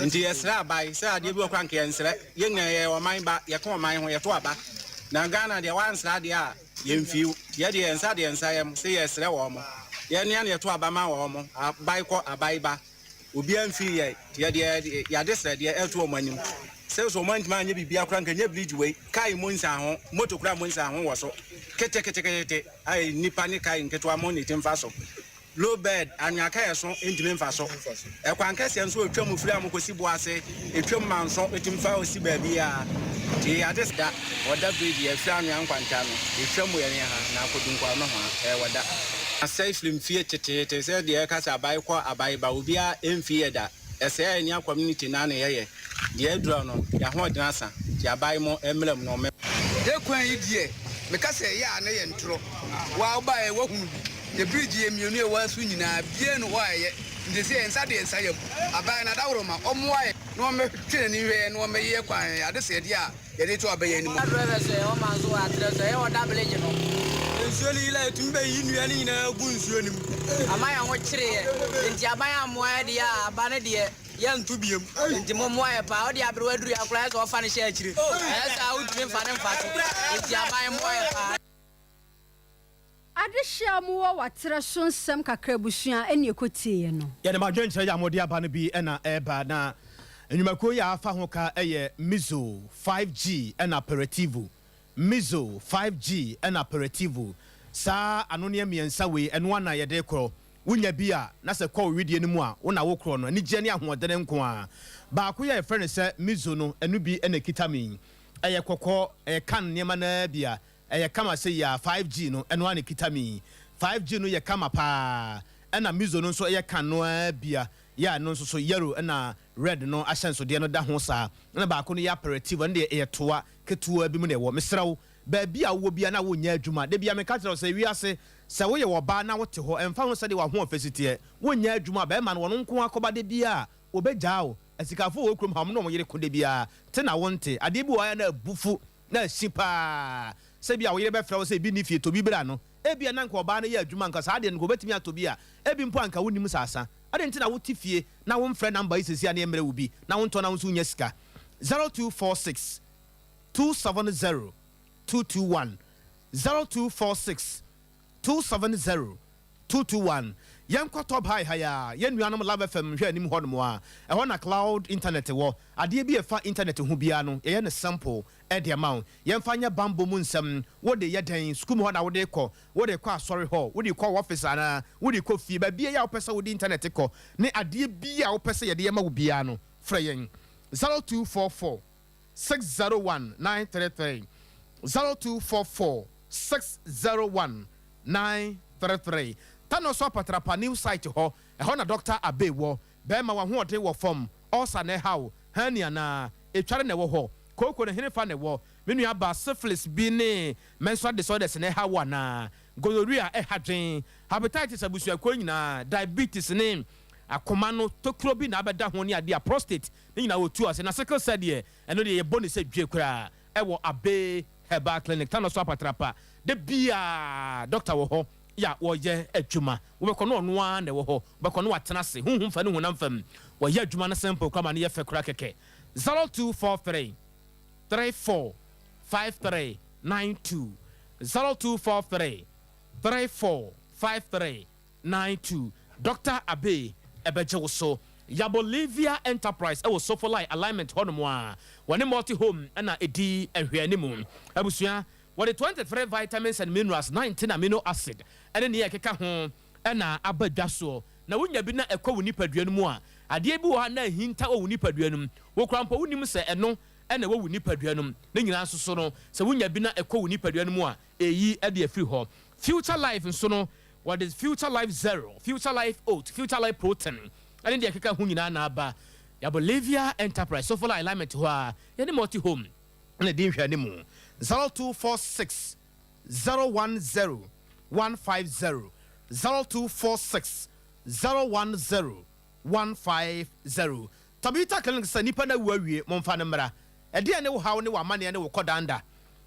Nti yɛsrɛ aban sɛ adeɛ bi wɔ koraa nka yɛnsrɛ. Yɛn nyinaa yɛyɛ ɔman ba, yɛka ɔman ho, yɛto aba. Na Ghana deɛ wansrɛ adeɛ a yɛmfii wo. Nti yɛdeɛ yɛn nsa deɛ nsa yɛm sɛ yɛsrɛ wɔn. Yɛn nea na yɛto aba ma wɔn, aban kɔ aban ba. Obiara mfii yɛn. Nti yɛdeɛ yɛade srɛ deɛ ɛto wɔn anim. Sɛ sɛ wɔn antumi anyɛ biribiara koraa nka nyɛ bridge wei, kaa yi mo nsan ho, moto koraa mo nsan ho wɔ so. Keteketekete a nnipa ne kaa nketewa mo na ɛtumi fa so. Low bed, anwea ka yɛ so ntumi mfa so. Ɛkwan kɛseɛ nso ɛtwa mu firi Amokosi Boase, ɛtwa mu Manso, ɛtumi fa ɔsi baabiara. Nti ade da, ɔda bridge yɛ firi anwea nkwanta no, ɛtwa mu yɛne ha na akɔdu Nkoa nohoa, ɛyɛ ɔda. Asɛe firi mfie teteete sɛ deɛ ɛka sɛ abae kɔ abae ba, obiara mfii yɛ da. Ɛsɛe a yɛne community no ara na yɛyɛ. Deɛ adura no, yɛahoɔden asa, nti abae mo mmra mu na ɔmmɛ. Yɛ kwan yi deɛ, meka sɛ ɛyɛ a na ɛyɛ ntorɔ. Wo a wobaeɛ woahunu bi. Yɛ bridge yɛ mmienu a ɛwɔ ha so nyinaa, biara nni hɔ a ɛyɛ. Nti seesei yɛn nsa de yɛn nsa yam. Aban no adaworoma, ɔmmoa yɛn na ɔmmɛtwe n'ani nhwɛ yɛn na ɔmmɛyɛ yɛn kwan adesrɛdeɛ a yɛde to abɛn anim. Drivers ɛ ɔma nso wɔ atrɛ so ɛyɛ ɔda bridge no. Nsuo no yiri a ɛtumi bɛ yi nnua no nyinaa gu nsuo no mu. Ama yɛn ho kyere yɛ nti aban ammoa yɛ deɛ a aba no deɛ yɛ nto biom nti mo mmoa yɛ paa wode aberewa duru yɛ koraa yɛ sɛ ɔfa no hyɛ akyire ɛyɛ saa wotumi mfa no mfa so nti aban mmoa yɛ paa. Adehye a mowɔ w'aterɛ so nsɛm kakra abusua ɛne ɛkɔtieɛ no. Yɛde mo adwenkyerɛ yi a mode aba no bi na ɛreba, na nnwumakuo yi a afa ho ka yɛ Mizo, 5G ɛna Aperitivo. Mizo, 5G ɛna Aperitivo. Saa anoneɛ mmiɛnsa wei, ɛno ara na yɛde rekorɔ. Wonya bi a, na sɛ kɔ wo wedeɛ no mu a, wo na wokorɔ no, anigyeɛ ne ahoɔdene nko ara. Baako yi a yɛfrɛ no sɛ Mizo no, ɛno bi na ɛkita me yi. Ɛyɛ kɔkɔɔ, ɛyɛ can nneɛma no ara bi a Ɛyɛ kama sei aa 5G no ɛno ara na ɛkita me yi. 5G no yɛ kama paa ɛna Mizo no nso yɛ kan no ara bia yeah ɛno nso so yellow ɛna red no ahyɛnsodeɛ no da ho saa ɛna baako no yɛ aperitif ɛno deɛ ɛyɛ toa ketewa bi mu na ɛwɔ. Mesrɛ wo baabi a wowɔ biara na wonyɛ adwuma da biara meka kyerɛ wo sɛ wiase sɛ woyɛ ɔbaa na wote hɔ ɛmfa ho sɛdeɛ w'ahoɔfɛ si teɛ wonyɛ adwuma a bɛrima no ɔno nko ara kɔba da biara ɔbɛgyaa wo. Asikafoɔ wɔ kurom ha wɔn ne wɔn yere ko da biara te na wonte adeɛ bi wɔ hɔ a na abufu Na asi paa sɛ ebia wo yere bɛfrɛ wo sɛ ebi nni fie, tɔ bi bra no. Ebia na anka ɔbaa no yɛ adwuma, anka saa adeɛ no anka ɔbɛtumi atɔ bi a, ebi mpo anka wonnim sɛ asa. Adɛn nti na wote fie na womfrɛ number yi seesei a na yɛmmrɛ wo bi na wontɔ na wo nso wonnya sika? 0246 270 221 0246 270 221 Yɛnkɔ Top High ha yi ara, yɛn nuanom Love FM nhwɛ anim hɔnom a, ɛhɔ na cloud internet wɔ. Adeɛ bi a ɛfa internet ho biara no, yɛyɛ no simple de ama wo. Yɛmfa nyɛ bammɔ mu nsɛm, wode yɛ dɛn? Sukuu mu hɔ na wode rekɔ? Wode rekɔ asɔre hɔ? Wode rekɔ w'office anaa? Wode rekɔ fie? Baabiara a wopɛ sɛ wode internet kɔ ne adeɛ biara a wopɛ sɛ yɛde yɛ ma wo biara no, frɛ yɛn 0244 601 933, 0244 601 933. Tanoso Apatrapa New Site hɔ, ɛhɔ na Dɔkta Abbey wɔ. Bɛɛma w'ahoɔden wɔ fam, ulcer na ɛha wo, hernia anaa? Etware na ɛwɔ hɔ? Kooko no henefa na ɛwɔ? Me nua baa syphilis bi ne menstrual disorders na ɛha wo anaa? Gonorrhea ɛha dwen, hepatitis abusuakuo nyinaa, diabetes ne akoma no tokuro bi na abɛda ho ne adeɛ a prostate ne nyinaa wɔtu ase na sickle cell deɛ ɛno deɛ yɛbɔ ne sɛ due koraa ɛwɔ Abbey Herbal Clinic Tanoso Apatrapa da biaa doctor wɔ hɔ yɛ a wɔyɛ adwuma wobɛkɔ no ɔno ara na ɛwɔ hɔ wobɛkɔ no watena ase honhom fa ne honam fam wɔyɛ adwuma no simple koraa ma no yɛ fɛ koraa kɛkɛ 0243 34 53 92 0243 34 53 92 Doctor Abbey ɛbɛgye wo so. Yabolivia Enterprise ɛwɔ Sofolai Alignment hɔ nom a wɔne Multi Home na ɛdi nhwɛanimu. Abusua, wɔde 23 vitamins and minerals, 19 amino acid ɛne nea ɛkeka ho na aba dwa soɔ. Na wonya bi na ɛkɔ wo nipadua no mu a, adeɛ bi wɔ hɔ a na ahinta wɔ wo nipadua no mu. Wo koraa mpo wonnim sɛ ɛno na ɛwɔ wo nipadua no mu. Ne nyinaa nso so no, sɛ wonya bi na ɛkɔ wo nipadua no mu a, ɛyi de afiri hɔ. Future Life nso no, wɔde Future Life Zero, Future Life Oat, Future Life Protein ne deɛ ɛkeka ho nyinaa na aba. Yɛabɔ Enterprise, Sofola Alignment hɔ ara, yɛne Multi Home na ɛdi nhwɛanimu. 0246 010 150, 0246 010 150. Tabitha Clinic sɛ nipa no awu awie, momfa no mmra. Ɛdeɛn ne wo haw ne w'amaneɛ ne wo kɔdaanna?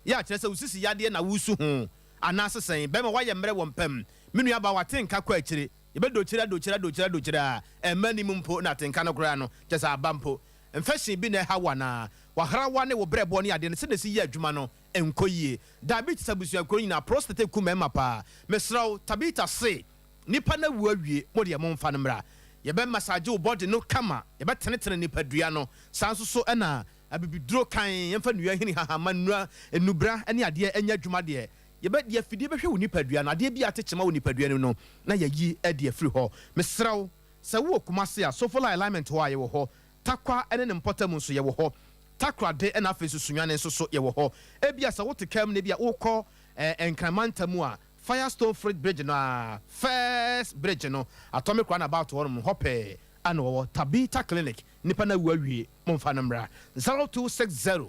Yɛ a kyerɛ sɛ wo sisi yadeɛ na woresu ho anaase sɛn? Bɛrima woayɛ mmerɛ wɔ mpa mu. Me nua baa w'atenka kɔ akyire. Yɛbɛdokyire adokyire adokyire adokyire a ɛmma anim mpo na atenka no koraa no kyerɛ sɛ aba mpo. Infection bi na ɛha wo anaa? W'ahrawa ne wo brɛboɔ ne adeɛ no sɛdeɛ ɛsi yɛ adwuma no nkɔ yie. Diabetes abusuakuo nyinaa, prostate ku mmarima paa. Mesrɛ wo, Tabitha se nipa no awu awie, mo deɛ momfa no mmra. Yɛbɛ massage wo body no kama, yɛbɛtenetene nipadua no. Saa nso so na abibiduro kann, yɛmfa nnua hini hahama, nnura, nnubra ne adeɛ nyɛ adwuma deɛ. Yɛbɛ de afidie bɛhwɛ wo nipadua no, adeɛ bi a ate kyema wɔ nipadua no mu no, na yɛayi de afiri hɔ. Mesrɛ wo, sɛ wowɔ Kumasi a, Sofola Alignment hɔ a, yɛwɔ hɔ. Tarkwa ne ne mpɔtam nso, yɛwɔ hɔ. Takoradi na afei nso Sunyani nso so, yɛwɔ hɔ. Ebia sɛ wote kaa mu na ebia worekɔ eh, Nkran mantam mu a, Firestone Freight Bridge no ara, first bridge no, Atomic Runabout hɔnom, hɔ pɛɛ na wɔwɔ. Tabitha Clinic, nnipa no awu awie, momfa no mmra. 0260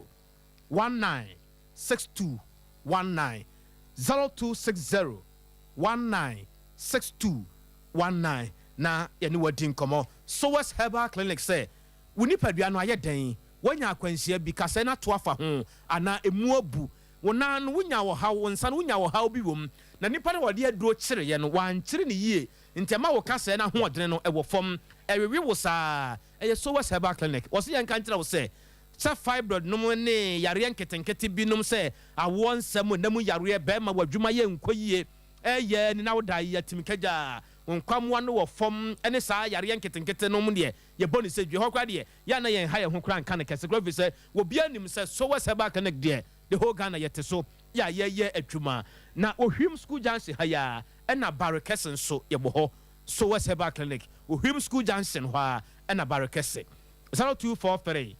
19 6219 0260 19 6219 na yɛne wo adi nkɔmmɔ. Sowers Herbal Clinic sɛ wo nipadua no ayɛ dɛn, woanya akwanhyia bi, kasɛɛ no ato afa ho anaa emu abu, wo nan no wonya ɔhaw, wo nsa no wonya ɔhaw bi wom, na nipa no a wɔde aduro kyereeɛ no wankyere no yie nti ɛma wo kasɛɛ no ahoɔdene no wɔ fam, ɛwewe wo saa. Ɛyɛ Sowers Herbal Clinic. Wɔse yɛnka nkyerɛ wo sɛ Sɛ fibroid nom ne yareɛ nketenkete bi nom sɛ awoɔ nsɛm, nna mu yareɛ, bɛɛma w'adwuma yɛ nkɔ yie, ɛyɛ ani na woda yi atim kagyaa, wo nkwammoa no wɔ fam ne saa yareɛ nketenkete nom deɛ yɛbɔ no sɛ due. Hɔ koraa deɛ yɛ a na yɛnha yɛn ho koraa nka no kɛse koraa firi sɛ obiara nim sɛ Sowers Herbal Clinic deɛ the whole Ghana yɛte so yɛ a yɛyɛ adwuma. Na Ohwim School Junction ha yi ara ɛna Barekɛse nso yɛwɔ hɔ. Sowers Herbal Clinic, Ohwim School Junction hɔ ara ɛna Barekɛse. 0243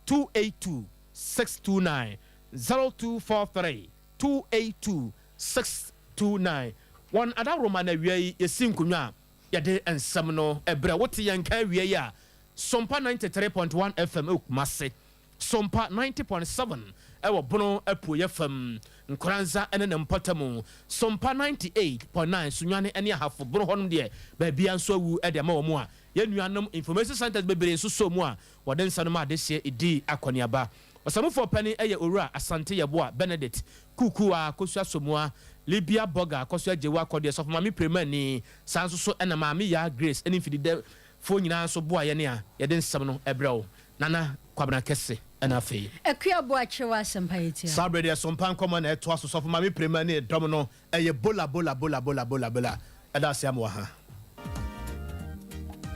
282 629 0243 282 629 Wɔn adaworoma na awia yi yɛsi nkonnwa a yɛde nsɛm no brɛ wo. Te yɛn nka awia yi a, Sompa 93.1 FM wɔ Kumase, Sompa 90.7 wɔ Bono Apueeɛ fam, Nkoranza ne ne mpɔtamu, Sompa 98.9 Sunyani ne Ahafo Bono hɔnom deɛ baabiara nso awu de ama wɔn a Yɛn nuanom information centers bebree nso sɔɔ mu a wɔde nsa no maa adehyeɛ dii akɔneaba. Ɔsamufoɔ panin yɛ Owura Asante Yeboah Benedict, Kuukuu a Kosua Somoa, Libya Burger Akɔsoa Gyewu Akɔdeɛ, Sɔfo Maame Premani, saa nso so na Maame Yaa Grace ne mfididɛfoɔ nyinaa nso boa yɛn a yɛde nsɛm no brɛ wo. Nana Kwabena Kɛse na afei. Akua Boakye wɔ Asɛmpa Yɛtia. Saa berɛ deɛ Sompa nkɔmmɔ na ɛtoa so. Sɔfo Maame Premani dɔm no Ɛyɛ bola bola bola bola bola bola ɛda ase ama wo ha.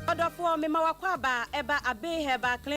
Ɔdɔfoɔ, mema w'akwaaba ɛba Abbey Herbal Clinic.